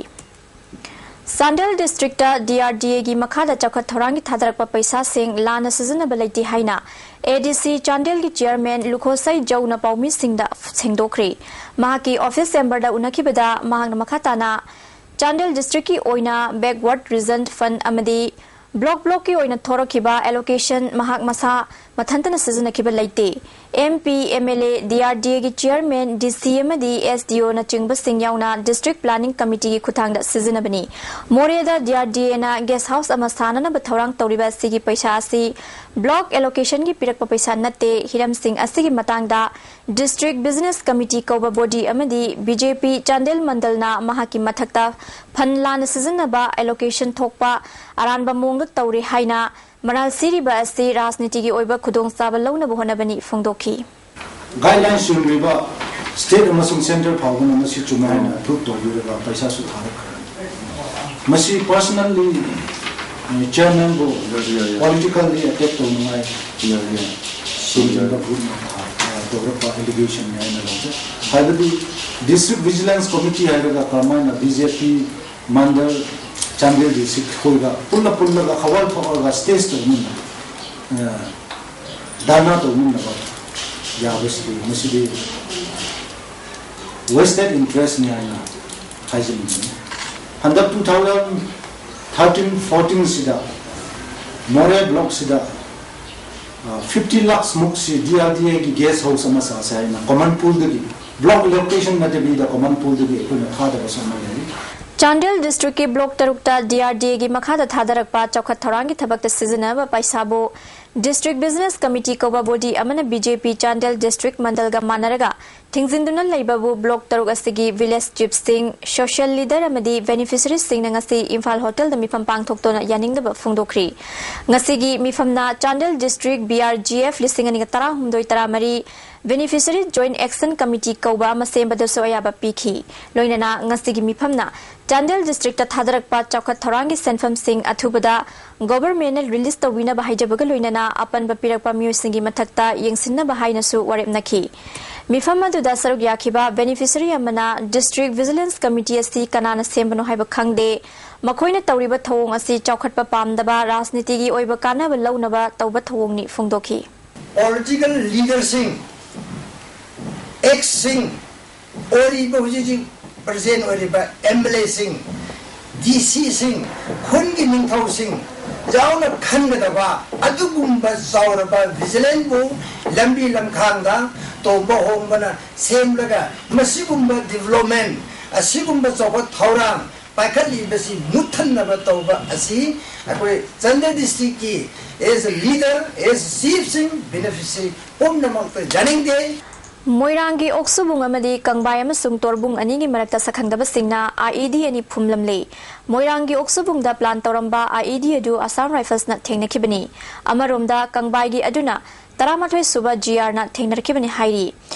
Chandel district D R D A ꯒꯤ ꯃꯈꯥꯗ ꯆꯥꯎꯈꯠ ꯊꯧꯔꯥꯡꯒꯤ ꯊꯥꯗꯔꯛꯄ ꯄꯩꯁꯥꯁꯤꯡ ꯂꯥꯟꯅ ꯁꯤꯖꯤꯟꯅꯕ ꯂꯩꯇꯦ ꯍꯥꯏꯅ A D C ꯆꯥꯟꯗꯦꯜꯒꯤ ꯆꯤꯌꯔꯃꯦꯟ ꯂꯨꯈꯣꯁꯩ ꯖꯧꯅ ꯄꯥꯎꯃꯤꯁꯤꯡꯗ ꯁꯦꯡꯗꯣꯛꯈ꯭ꯔꯤ꯫ ꯃꯍꯥꯛꯀꯤ ꯑꯣꯐꯤꯁ ꯆꯦꯝꯕꯔꯗ ꯎꯅꯈꯤꯕꯗ ꯃꯍꯥꯛꯅ ꯃꯈꯥ ꯇꯥꯅ ꯆꯥꯟꯗꯦꯜ ꯗꯤꯁꯇ꯭ꯔꯤꯛꯀꯤ ꯑꯣꯏꯅ backward region fund ꯑꯃꯗꯤ ꯕ꯭ꯂꯣꯛ ꯕ꯭ꯂꯣꯛꯀꯤ ꯑꯣꯏꯅ ꯊꯣꯔꯛꯈꯤꯕ allocation ꯃꯍꯥꯛ ꯃꯁꯥ ꯃꯊꯟꯇꯅ ꯁꯤꯖꯤꯟꯅꯈꯤꯕ ꯂꯩꯇꯦ꯫ M P, M L A, D R D A ꯒꯤ ꯆꯤꯌꯔꯃꯦꯟ, D C ꯑꯃꯗꯤ S D O ꯅꯆꯤꯡꯕꯁꯤꯡ ꯌꯥꯎꯅ ꯗꯤꯁꯇ꯭ꯔꯤꯛ ꯄ꯭ꯂꯥꯅꯤꯡ ꯀꯃꯤꯇꯤꯒꯤ ꯈꯨꯠꯊꯥꯡꯗ ꯁꯤꯖꯤꯟꯅꯕꯅꯤ꯫ ꯃꯣꯔꯦꯗ D R D A ꯅ ꯒꯦꯁ ꯍꯥꯎꯁ ꯑꯃ ꯁꯥꯅꯅꯕ ꯊꯧꯔꯥꯡ ꯇꯧꯔꯤꯕ ꯑꯁꯤꯒꯤ ꯄꯩꯁꯥ ꯑꯁꯤ ꯕ꯭ꯂꯣꯛ allocation ꯒꯤ ꯄꯤꯔꯛꯄ ꯄꯩꯁꯥ ꯅꯠꯇꯦ꯫ ꯍꯤꯔꯝꯁꯤꯡ ꯑꯁꯤꯒꯤ ꯃꯇꯥꯡꯗ ꯗꯤꯁꯇ꯭ꯔꯤꯛ ꯕꯤꯖꯤꯅꯦꯁ ꯀꯃꯤꯇꯤ ꯀꯧꯕ ꯕꯣꯗꯤ ꯑꯃꯗꯤ B J P ꯆꯥꯟꯗꯦꯜ ꯃꯟꯗꯜꯅ ꯃꯍꯥꯛꯀꯤ ꯃꯊꯛꯇ ꯐꯟ ꯂꯥꯟꯅ ꯁꯤꯖꯤꯟꯅꯕ allocation ꯊꯣꯛꯄ ꯑꯔꯥꯟꯕ ꯃꯑꯣꯡꯗ ꯇꯧꯔꯦ ꯍꯥꯏꯅ ꯃꯔꯥꯜ ꯁꯤꯔꯤꯕ ꯑꯁꯤ ꯔꯥꯖꯅꯤꯇꯤꯒꯤ ꯑꯣꯏꯕ ꯈꯨꯗꯣꯡꯆꯥꯕ ꯂꯧꯅꯕ ꯍꯣꯠꯅꯕꯅꯤ ꯐꯣꯡꯗꯣꯛꯈꯤ꯫ ꯒꯥꯏꯗꯂꯥꯏꯟ ꯁꯦꯝꯂꯤꯕ ꯁ꯭ꯇꯦꯠ ꯑꯃꯁꯨꯡ ꯁꯦꯟꯇ꯭ꯔꯦꯜ ꯐꯥꯎꯕꯅ ꯃꯁꯤ ꯆꯨꯝꯃꯦ ꯍꯥꯏꯅ ꯑꯦꯄ꯭ꯔꯨꯞ ꯇꯧꯕꯤꯔꯒ ꯄꯩꯁꯥꯁꯨ ꯊꯥꯔꯛꯈ꯭ꯔꯦ꯫ ꯃꯁꯤ ꯄꯔꯁꯅꯦꯜꯂꯤ ꯆꯤꯌꯔꯃꯦꯟꯕꯨ ꯄꯣꯂꯤꯇꯤꯀꯦꯜꯂꯤ ꯑꯦꯇꯦꯛ ꯇꯧꯅꯤꯡꯉꯥꯏ ꯁꯦꯝꯖꯤꯟꯕ ꯒ꯭ꯔꯨꯞꯅ ꯇꯧꯔꯛꯄ ꯑꯦꯂꯤꯒꯦꯁꯟꯅꯤ ꯍꯥꯏꯅ ꯂꯧꯖꯩ꯫ ꯍꯥꯏꯕꯗꯤ ꯗꯤꯁꯇ꯭ꯔꯤꯛ ꯚꯤꯖꯤꯂꯦꯟꯁ ꯀꯃꯤꯇꯤ ꯍꯥꯏꯔꯒ ꯀꯔꯝꯍꯥꯏꯅ B J P mandal Chandel district ꯈꯣꯏꯒ ꯄꯨꯟꯅ ꯄꯨꯜꯂꯒ ꯍꯋꯥꯏ ꯊꯣꯛꯑꯒ ꯁ꯭ꯇꯦꯖ ꯇꯧꯃꯤꯟꯅ ꯙꯔꯅꯥ ꯇꯧꯃꯤꯟꯅꯕ ꯌꯥꯕꯁꯤꯗꯤ ꯃꯁꯤꯗꯤ ꯋꯦꯁꯇꯦꯠ ꯏꯟꯇꯔꯦꯁꯅꯤ ꯍꯥꯏꯅ ꯍꯥꯏꯖꯅꯤꯡꯕꯅꯤ꯫ ꯍꯟꯗꯛ two thousand thirteen fourteen ꯁꯤꯗ ꯃꯣꯔꯦ ꯕ꯭ꯂꯣꯛꯁꯤꯗ fifty lakhs ꯃꯨꯛꯁꯤ D R D A ꯒꯤ ꯒꯦꯁ ꯍꯥꯎꯁ ꯑꯃ ꯁꯥꯁꯦ ꯍꯥꯏꯅ ꯀꯣꯃꯟ ꯄꯨꯜꯗꯒꯤ, ꯕ꯭ꯂꯣꯛ ꯑꯦꯂꯣꯀꯦꯁꯟ ꯅꯠꯇꯕꯤꯗ ꯀꯣꯃꯟ ꯄꯨꯜꯗꯒꯤ ꯑꯩꯈꯣꯏꯅ ꯊꯥꯗꯕꯁꯨ ꯑꯃ ꯂꯩꯔꯤ꯫ ꯆꯥꯟꯗꯦꯜ ꯗꯤꯁꯇ꯭ꯔꯤꯛꯀꯤ ꯕ꯭ꯂꯣꯛ ꯇꯔꯨꯛꯇ D R D A ꯒꯤ ꯃꯈꯥꯗ ꯊꯥꯗꯔꯛꯄ ꯆꯥꯎꯈꯠ ꯊꯧꯔꯥꯡꯒꯤ ꯊꯕꯛꯇ ꯁꯤꯖꯤꯟꯅꯅꯕ ꯄꯩꯁꯥꯕꯨ ꯗꯤꯁꯇ꯭ꯔꯤꯛ ꯕꯤꯖꯤꯅꯦꯁ ꯀꯃꯤꯇꯤ ꯀꯧꯕ ꯕꯣꯗꯤ ꯑꯃꯅ B J P Chandel district ꯃꯟꯗꯜꯒ ꯃꯥꯟꯅꯔꯒ ꯊꯤꯡꯖꯤꯟꯗꯨꯅ ꯂꯩꯕꯕꯨ ꯕ꯭ꯂꯣꯛ ꯇꯔꯨꯛ ꯑꯁꯤꯒꯤ ꯚꯤꯂꯦꯖ ꯆꯤꯐꯁꯤꯡ, ꯁꯣꯁꯤꯌꯦꯜ ꯂꯤꯗꯔ ꯑꯃꯗꯤ ꯕꯦꯅꯤꯐꯤꯁꯔꯤꯁꯤꯡꯅ ꯉꯁꯤ ꯏꯝꯐꯥꯜ ꯍꯣꯇꯦꯜꯗ ꯃꯤꯐꯝ ꯄꯥꯡꯊꯣꯛꯇꯨꯅ ꯌꯥꯅꯤꯡꯗꯕ ꯐꯣꯡꯗꯣꯛꯈ꯭ꯔꯤ꯫ ꯉꯁꯤꯒꯤ ꯃꯤꯐꯝꯅ Chandel district B R G F ꯂꯤꯁꯤꯡ ꯑꯅꯤꯒ ꯇꯔꯥꯍꯨꯝꯗꯣꯏ ꯇꯔꯥꯃꯔꯤ Beneficiary Joint Action Committee ꯀꯧꯕ ꯑꯃ ꯁꯦꯝꯕꯗꯁꯨ ꯑꯌꯥꯕ ꯄꯤꯈꯤ꯫ ꯂꯣꯏꯅꯅ ꯉꯁꯤꯒꯤ ꯃꯤꯐꯝꯅ ꯆꯥꯟꯗꯦꯜ ꯗꯤꯁꯇ꯭ꯔꯤꯛꯇ ꯊꯥꯗꯔꯛꯄ ꯆꯥꯎꯈꯠ ꯊꯧꯔꯥꯡꯒꯤ ꯁꯦꯟꯐꯝꯁꯤꯡ ꯑꯊꯨꯕꯗ ꯒꯣꯚꯔꯟꯃꯦꯟꯠꯅ ꯔꯤꯂꯤꯖ ꯇꯧꯕꯤꯅꯕ ꯍꯥꯏꯖꯕꯒ ꯂꯣꯏꯅꯅ ꯑꯄꯟꯕ ꯄꯤꯔꯛꯄ ꯃꯤꯑꯣꯏꯁꯤꯡꯒꯤ ꯃꯊꯛꯇ ꯌꯦꯡꯁꯤꯟꯅꯕ ꯍꯥꯏꯅꯁꯨ ꯋꯥꯔꯦꯞꯅꯈꯤ꯫ ꯃꯤꯐꯝ ꯑꯗꯨꯗ ꯁꯔꯨꯛ ꯌꯥꯈꯤꯕ beneficiary ꯑꯃꯅ District Vigilance Committee ꯑꯁꯤ ꯀꯅꯥꯅ ꯁꯦꯝꯕꯅꯣ ꯍꯥꯏꯕ ꯈꯪꯗꯦ, ꯃꯈꯣꯏꯅ ꯇꯧꯔꯤꯕ ꯊꯧꯑꯣꯡ ꯑꯁꯤ ꯆꯥꯎꯈꯠꯄ ꯄꯥꯝꯗꯕ, ꯔꯥꯖꯅꯤꯇꯤꯒꯤ ꯑꯣꯏꯕ ꯀꯥꯟꯅꯕ ꯂꯧꯅꯕ ꯇꯧꯕ ꯊꯧꯑꯣꯡꯅꯤ ꯐꯣꯡꯗꯣꯛꯈꯤ꯫ Political leaderꯁꯤꯡ, ꯑꯦꯛꯁꯁꯤꯡ, ꯑꯣꯏꯔꯤꯕ ꯍꯧꯖꯤꯛ ꯍꯧꯖꯤꯛ present ꯑꯣꯏꯔꯤꯕ MLAꯁꯤꯡ, DCꯁꯤꯡ, ꯈꯨꯟꯒꯤ ꯅꯤꯡꯊꯧꯁꯤꯡ ꯌꯥꯎꯅ ꯈꯟꯒꯗꯕ ꯑꯗꯨꯒꯨꯝꯕ ꯆꯥꯎꯔꯕ vigilantꯕꯨ ꯂꯝꯕꯤ ꯂꯝꯈꯥꯡꯗ ꯇꯣꯝꯕ ꯍꯣꯡꯕꯅ ꯁꯦꯝꯂꯒ ꯃꯁꯤꯒꯨꯝꯕ development, ꯑꯁꯤꯒꯨꯝꯕ ꯆꯥꯎꯈꯠ ꯊꯧꯔꯥꯡ ꯄꯥꯏꯈꯠꯂꯤꯕꯁꯤ ꯃꯨꯠꯊꯠꯅꯕ ꯇꯧꯕ ꯑꯁꯤ ꯑꯩꯈꯣꯏ Chandel districtꯀꯤ as a leader, as a chiefꯁꯤꯡ, beneficiary ꯄꯨꯝꯅꯃꯛꯇ ꯌꯥꯅꯤꯡꯗꯦ꯫ ꯃꯣꯏꯔꯥꯡꯒꯤ ꯑꯣꯛꯁꯨꯕꯨꯡ ꯑꯃꯗꯤ ꯀꯪꯕꯥꯏ ꯑꯃꯁꯨꯡ ꯇꯣꯔꯕꯨꯡ ꯑꯅꯤꯒꯤ ꯃꯔꯛꯇ ꯁꯛꯈꯪꯗꯕꯁꯤꯡꯅ IED ꯑꯅꯤ ꯐꯨꯝꯂꯝꯂꯦ꯫ ꯃꯣꯏꯔꯥꯡꯒꯤ ꯑꯣꯛꯁꯨꯕꯨꯡꯗ plan ꯇꯧꯔꯝꯕ IED ꯑꯗꯨ Assam Riflesꯅ ꯊꯦꯡꯅꯈꯤꯕꯅꯤ꯫ ꯑꯃꯔꯣꯝꯗ ꯀꯪꯕꯥꯏꯒꯤ ꯑꯗꯨꯅ ꯇꯔꯥꯃꯥꯊꯣꯏ ꯁꯨꯕ GRꯅ ꯊꯦꯡꯅꯔꯛꯈꯤꯕꯅꯤ ꯍꯥꯏꯔꯤ꯫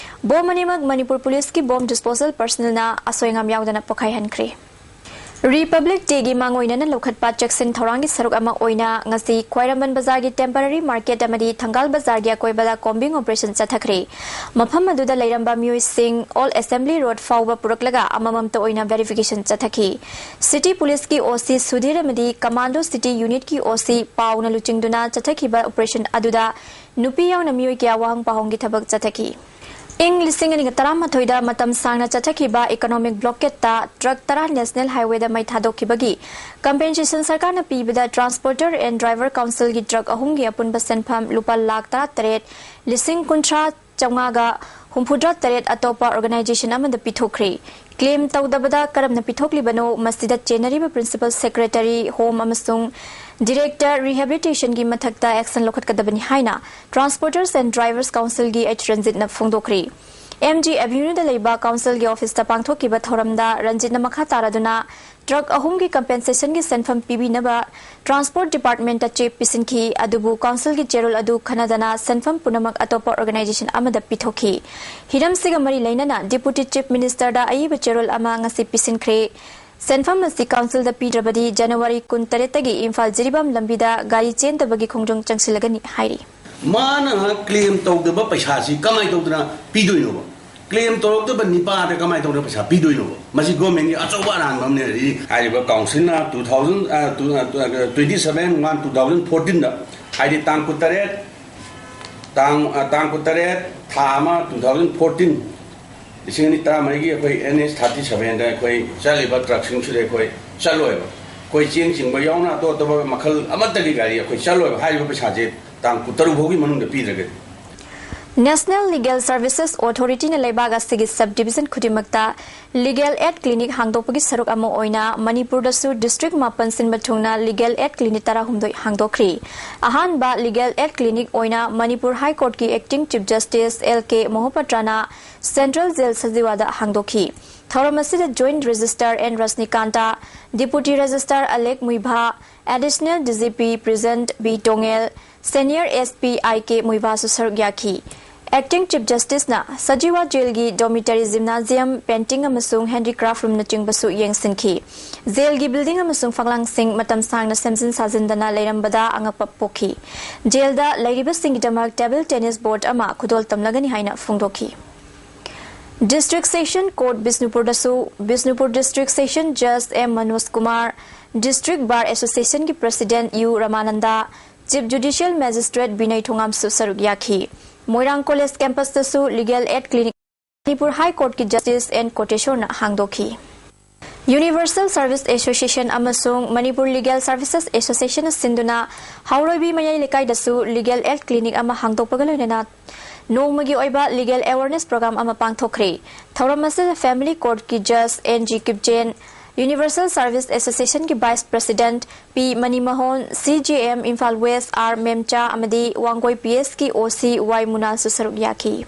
Bomb ꯑꯅꯤꯃꯛ ꯃꯅꯤꯄꯨꯔ ꯄꯨꯂꯤꯁꯀꯤ bomb disposal personnelꯅ ꯑꯁꯣꯏ ꯑꯉꯥꯝ ꯌꯥꯎꯗꯅ ꯄꯣꯈꯥꯏꯍꯟꯈ꯭ꯔꯦ꯫ Republic Dayꯒꯤ ꯃꯥꯡꯑꯣꯏꯅꯅ ꯂꯧꯈꯠꯄ ꯆꯦꯛꯁꯤꯟ ꯊꯧꯔꯥꯡꯒꯤ ꯁꯔꯨꯛ ꯑꯃ ꯑꯣꯏꯅ ꯉꯁꯤ ꯈ꯭ꯋꯥꯏꯔꯝꯕꯟ ꯕꯖꯥꯔꯒꯤ temporary market ꯑꯃꯗꯤ ꯊꯪꯒꯥꯜ ꯕꯖꯥꯔꯒꯤ ꯑꯀꯣꯏꯕꯗ combing operation ꯆꯠꯊꯈ꯭ꯔꯦ꯫ ꯃꯐꯝ ꯑꯗꯨꯗ ꯂꯩꯔꯝꯕ ꯃꯤꯑꯣꯏꯁꯤꯡ Old Assembly Road ꯐꯥꯎꯕ ꯄꯨꯔꯛꯂꯒ ꯑꯃꯃꯝꯇ ꯑꯣꯏꯅ verification ꯆꯠꯊꯈꯤ꯫ City Policeꯀꯤ OC ꯁꯨꯙꯤꯔ ꯑꯃꯗꯤ Commando City Unitꯀꯤ OC ꯄꯥꯎꯅ ꯂꯨꯆꯤꯡꯗꯨꯅ ꯆꯠꯊꯈꯤꯕ operation ꯑꯗꯨꯗ ꯅꯨꯄꯤ ꯌꯥꯎꯅ ꯃꯤꯑꯣꯏ ꯀꯌꯥ ꯋꯥꯍꯪ ꯄꯥꯎꯍꯪꯒꯤ ꯊꯕꯛ ꯆꯠꯊꯈꯤ꯫ ꯏꯪ ꯂꯤꯁꯤꯡ ꯑꯅꯤꯒ ꯇꯔꯥꯃꯥꯊꯣꯏꯗ ꯃꯇꯝ ꯁꯥꯡꯅ ꯆꯠꯊꯈꯤꯕ economic blockadeꯇ truck ꯇꯔꯥ National Highwayꯗ ꯃꯩ ꯊꯥꯗꯣꯛꯈꯤꯕꯒꯤ compensation ꯁꯔꯀꯥꯔꯅ ꯄꯤꯕꯗ Transporter and Driver Councilꯒꯤ truck ꯑꯍꯨꯝꯒꯤ ꯑꯄꯨꯟꯕ ꯁꯦꯟꯐꯝ ꯂꯨꯄꯥ ꯂꯥꯈ ꯇꯔꯥꯇꯔꯦꯠ ꯂꯤꯁꯤꯡ ꯀꯨꯟꯊ꯭ꯔꯥ ꯆꯥꯝꯃꯉꯥꯒ ꯍꯨꯝꯐꯨꯇꯔꯥ ꯇꯔꯦꯠ ꯑꯇꯣꯞꯄ organization ꯑꯃꯗ ꯄꯤꯊꯣꯛꯈ꯭ꯔꯦ꯫ Claim ꯇꯧꯗꯕꯗ ꯀꯔꯝꯅ ꯄꯤꯊꯣꯛꯂꯤꯕꯅꯣ, ꯃꯁꯤꯗ ꯆꯦꯟꯅꯔꯤꯕ Principal Secretary, Home ꯑꯃꯁꯨꯡ Director Rehabilitationꯒꯤ ꯃꯊꯛꯇ action ꯂꯧꯈꯠꯀꯗꯕꯅꯤ ꯍꯥꯏꯅ Transporters and Drivers Councilꯒꯤ H ꯔꯟꯖꯤꯠꯅ ꯐꯣꯡꯗꯣꯛꯈ꯭ꯔꯦ꯫ MG Avenueꯗ ꯂꯩꯕ councilꯒꯤ officeꯇ ꯄꯥꯡꯊꯣꯛꯈꯤꯕ ꯊꯧꯔꯝꯗ ꯔꯟꯖꯤꯠꯅ ꯃꯈꯥ ꯇꯥꯔꯗꯨꯅ truck ꯑꯍꯨꯝꯒꯤ compensationꯒꯤ ꯁꯦꯟꯐꯝ ꯄꯤꯕꯤꯅꯕ Transport Departmentꯇ ꯆꯦ ꯄꯤꯁꯤꯟꯈꯤ, ꯑꯗꯨꯕꯨ councilꯒꯤ ꯆꯦꯔꯣꯜ ꯑꯗꯨ ꯈꯟꯅꯗꯅ ꯁꯦꯟꯐꯝ ꯄꯨꯝꯅꯃꯛ ꯑꯇꯣꯞꯄ organization ꯑꯃꯗ ꯄꯤꯊꯣꯛꯈꯤ꯫ ꯍꯤꯔꯝꯁꯤꯒ ꯃꯔꯤ ꯂꯩꯅꯅ Deputy Chief Ministerꯗ ꯑꯏꯕ ꯆꯦꯔꯣꯜ ꯑꯃ ꯉꯁꯤ ꯄꯤꯁꯤꯟꯈ꯭ꯔꯦ꯫ ꯁꯦꯟꯐꯝ ꯑꯁꯤ ꯀꯥꯎꯟꯁꯤꯜꯗ ꯄꯤꯗ꯭ꯔꯕꯗꯤ ꯖꯅꯋꯥꯔꯤ ꯀꯨꯟꯇꯔꯦꯠꯇꯒꯤ ꯏꯝꯐꯥꯜ ꯖꯤꯔꯤꯕꯥꯝ ꯂꯝꯕꯤꯗ ꯒꯥꯔꯤ ꯆꯦꯟꯗꯕꯒꯤ ꯈꯣꯡꯖꯪ ꯆꯪꯁꯤꯜꯂꯒꯅꯤ ꯍꯥꯏꯔꯤ꯫ ꯃꯥꯅ ꯀ꯭ꯂꯦꯝ ꯇꯧꯗꯕ ꯄꯩꯁꯥꯁꯤ ꯀꯃꯥꯏꯅ ꯇꯧꯗꯅ ꯄꯤꯗꯣꯏꯅꯣꯕ? ꯀ꯭ꯂꯦꯝ ꯇꯧꯔꯛꯇꯕ ꯅꯤꯄꯥꯗ ꯀꯃꯥꯏꯅ ꯇꯧꯗꯅ ꯄꯩꯁꯥ ꯄꯤꯗꯣꯏꯅꯣꯕ? ꯃꯁꯤ ꯒꯣꯔꯃꯦꯟꯒꯤ ꯑꯆꯧꯕ ꯑꯔꯥꯟꯕ ꯑꯃꯅꯦ꯫ ꯍꯥꯏꯔꯤꯕ ꯀꯥꯎꯟꯁꯤꯜꯅ two thousand twenty seven one two thousand ꯐꯣꯔꯇꯤꯟꯗ, ꯍꯥꯏꯗꯤ ꯇꯥꯡ ꯀꯨꯟꯇꯔꯦꯠ, ꯇꯥꯡ ꯇꯥꯡ ꯀꯨꯟꯇꯔꯦꯠ, ꯊꯥ ꯑꯃ, ꯇꯨ ꯊꯥꯎꯖꯟ ꯐꯣꯔꯇꯤꯟ, ꯂꯤꯁꯤꯡ ꯑꯅꯤ ꯇꯔꯥꯃꯔꯤꯒꯤ ꯑꯩꯈꯣꯏ ꯑꯦꯟ ꯑꯦꯁ ꯊꯥꯔꯇꯤ ꯁꯚꯦꯟꯗ ꯑꯩꯈꯣꯏ ꯆꯠꯂꯤꯕ ꯇ꯭ꯔꯛꯁꯤꯡꯁꯤꯗ ꯑꯩꯈꯣꯏ ꯆꯠꯂꯣꯏꯕ꯫ ꯑꯩꯈꯣꯏ ꯆꯦꯡ ꯆꯤꯡꯕ ꯌꯥꯎꯅ ꯑꯇꯣꯞ ꯑꯇꯣꯞꯄ ꯃꯈꯜ ꯑꯃꯠꯇꯒꯤ ꯒꯥꯔꯤ ꯑꯩꯈꯣꯏ ꯆꯠꯂꯣꯏꯕ꯫ ꯍꯥꯏꯔꯤꯕ ꯄꯩꯁꯥꯁꯦ ꯇꯥꯡ ꯀꯨꯟꯇꯔꯨꯛ ꯐꯥꯎꯒꯤ ꯃꯅꯨꯡꯗ ꯄꯤꯗ꯭ꯔꯒꯗꯤ꯫ National Legal Services Authorityꯅ ꯂꯩꯕꯥꯛ ꯑꯁꯤꯒꯤ ꯁꯕ ꯗꯤꯕꯤꯖꯟ ꯈꯨꯗꯤꯡꯃꯛꯇ ꯂꯤꯒꯦꯜ ꯑꯦꯗ ꯀ꯭ꯂꯤꯅꯤꯛ ꯍꯥꯡꯗꯣꯛꯄꯒꯤ ꯁꯔꯨꯛ ꯑꯃ ꯑꯣꯏꯅ ꯃꯅꯤꯄꯨꯔꯗꯁꯨ ꯗꯤꯁꯇ꯭ꯔꯤꯛ ꯃꯥꯄꯟ ꯁꯤꯟꯕ ꯊꯨꯡꯅ ꯂꯤꯒꯦꯜ ꯑꯦꯗ ꯀ꯭ꯂꯤꯅꯤꯛ ꯇꯔꯥꯍꯨꯝꯗꯣꯏ ꯍꯥꯡꯗꯣꯛꯈ꯭ꯔꯤ꯫ ꯑꯍꯥꯟꯕ ꯂꯤꯒꯦꯜ ꯑꯦꯗ ꯀ꯭ꯂꯤꯅꯤꯛ ꯑꯣꯏꯅ ꯃꯅꯤꯄꯨꯔ ꯍꯥꯏ ꯀꯣꯔꯠꯀꯤ acting chief justice L K ꯃꯣꯍꯄꯇ꯭ꯔꯥꯅ ꯁꯦꯟꯇ꯭ꯔꯦꯜ ꯖꯦꯜ ꯁꯖꯤꯋꯥꯗ ꯍꯥꯡꯗꯣꯛꯈꯤ꯫ ꯊꯧꯔꯝ ꯑꯁꯤꯗ joint registrar N Rajnikanta, deputy registrar Alex Muivah, additional DGP present B Tongel, senior S P I K ꯃꯨꯏꯚꯥꯁꯨ ꯁꯔꯨꯛ ꯌꯥꯈꯤ꯫ ꯑꯦꯛꯇꯤꯡ ꯆꯤꯐ ꯖꯁꯇꯤꯁꯅ ꯁꯖꯤꯋꯥ ꯖꯦꯜꯒꯤ ꯗꯣꯔꯃꯤꯇꯔꯤ, ꯖꯤꯝꯅꯥꯖꯤꯌꯝ, ꯄꯦꯟꯇꯤꯡ ꯑꯃꯁꯨꯡ ꯍꯦꯟꯗꯤꯀ꯭ꯔꯥꯐ ꯔꯨꯝꯅꯆꯤꯡꯕꯁꯨ ꯌꯦꯡꯁꯤꯟꯈꯤ꯫ ꯖꯦꯜꯒꯤ ꯕꯤꯜꯗꯤꯡ ꯑꯃꯁꯨꯡ ꯐꯛꯂꯥꯡꯁꯤꯡ ꯃꯇꯝ ꯁꯥꯡꯅ ꯁꯦꯝꯖꯤꯟ ꯁꯥꯖꯤꯟꯗꯅ ꯂꯩꯔꯝꯕꯗ ꯑꯉꯛꯄ ꯄꯣꯛꯈꯤ꯫ ꯖꯦꯜꯗ ꯂꯩꯔꯤꯕꯁꯤꯡꯒꯤꯗꯃꯛ ꯇꯦꯕꯜ ꯇꯦꯅꯤꯁ ꯕꯣꯔꯗ ꯑꯃ ꯈꯨꯗꯣꯜ ꯇꯝꯂꯒꯅꯤ ꯍꯥꯏꯅ ꯐꯣꯡꯗꯣꯛꯈꯤ꯫ ꯗꯤꯁꯇ꯭ꯔꯤꯛ ꯁꯦꯁꯟ ꯀꯣꯔꯠ ꯕꯤꯁꯅꯨꯄꯨꯔꯗꯁꯨ ꯕꯤꯁꯅꯨꯄꯨꯔ ꯗꯤꯁꯇ꯭ꯔꯤꯛ ꯁꯦꯁꯟ ꯖꯖ M Manoj Kumar, district bar ꯑꯦꯁꯣꯁꯤꯌꯦꯁꯟꯒꯤ president Y Ramananda, chief judicial magistrate Binoy ꯊꯣꯉꯥꯝꯁꯨ ꯁꯔꯨꯛ ꯌꯥꯈꯤ꯫ ꯃꯣꯏꯔꯥꯡ ꯀꯣꯂꯦꯖ ꯀꯦꯝꯄꯁꯇꯁꯨ legal aid clinic Manipur high ꯀꯣꯔꯠꯀꯤ ꯖꯁꯇꯤꯁ ꯑꯦꯟ ꯀꯣꯇꯦꯁꯣꯔꯅ ꯍꯥꯡꯗꯣꯛꯈꯤ꯫ ꯌꯨꯅꯤꯚꯔꯁꯦꯜ ꯁꯔꯚꯤꯁ ꯑꯦꯁꯣꯁꯤꯌꯦꯁꯟ ꯑꯃꯁꯨꯡ ꯃꯅꯤꯄꯨꯔ ꯂꯤꯒꯦꯜ ꯁꯔꯚꯤꯁꯦꯁ ꯑꯦꯁꯣꯁꯤꯌꯦꯁꯟꯅ ꯁꯤꯟꯗꯨꯅ ꯍꯥꯎꯔꯣꯏꯕꯤ ꯃꯌꯥꯏ ꯂꯩꯀꯥꯏꯗꯁꯨ ꯂꯤꯒꯦꯜ ꯑꯦꯗ ꯀ꯭ꯂꯤꯅꯤꯛ ꯑꯃ ꯍꯥꯡꯗꯣꯛꯄꯒ ꯂꯣꯏꯅꯅ ꯅꯣꯡꯃꯒꯤ ꯑꯣꯏꯕ ꯂꯤꯒꯦꯜ ꯑꯦꯋꯥꯔꯅꯦꯁ ꯄ꯭ꯔꯣꯒ꯭ꯔꯥꯝ ꯑꯃ ꯄꯥꯡꯊꯣꯛꯈ꯭ꯔꯦ꯫ ꯊꯧꯔꯝ ꯑꯁꯤꯗ ꯐꯦꯃꯤꯂꯤ ꯀꯣꯔꯠꯀꯤ ꯖꯁ N G Kipgen, universal service ꯑꯦꯁꯣꯁꯤꯌꯦꯁꯟꯒꯤ vice president P Manimohan, C J M Imphal west R Memcha ꯑꯃꯗꯤ ꯋꯥꯡꯒꯣꯏ ꯄꯤ ꯑꯦꯁꯀꯤ ꯑꯣ ꯁꯤ ꯋꯥꯏ ꯃꯨꯅꯥꯜꯁꯨ ꯁꯔꯨꯛ ꯌꯥꯈꯤ꯫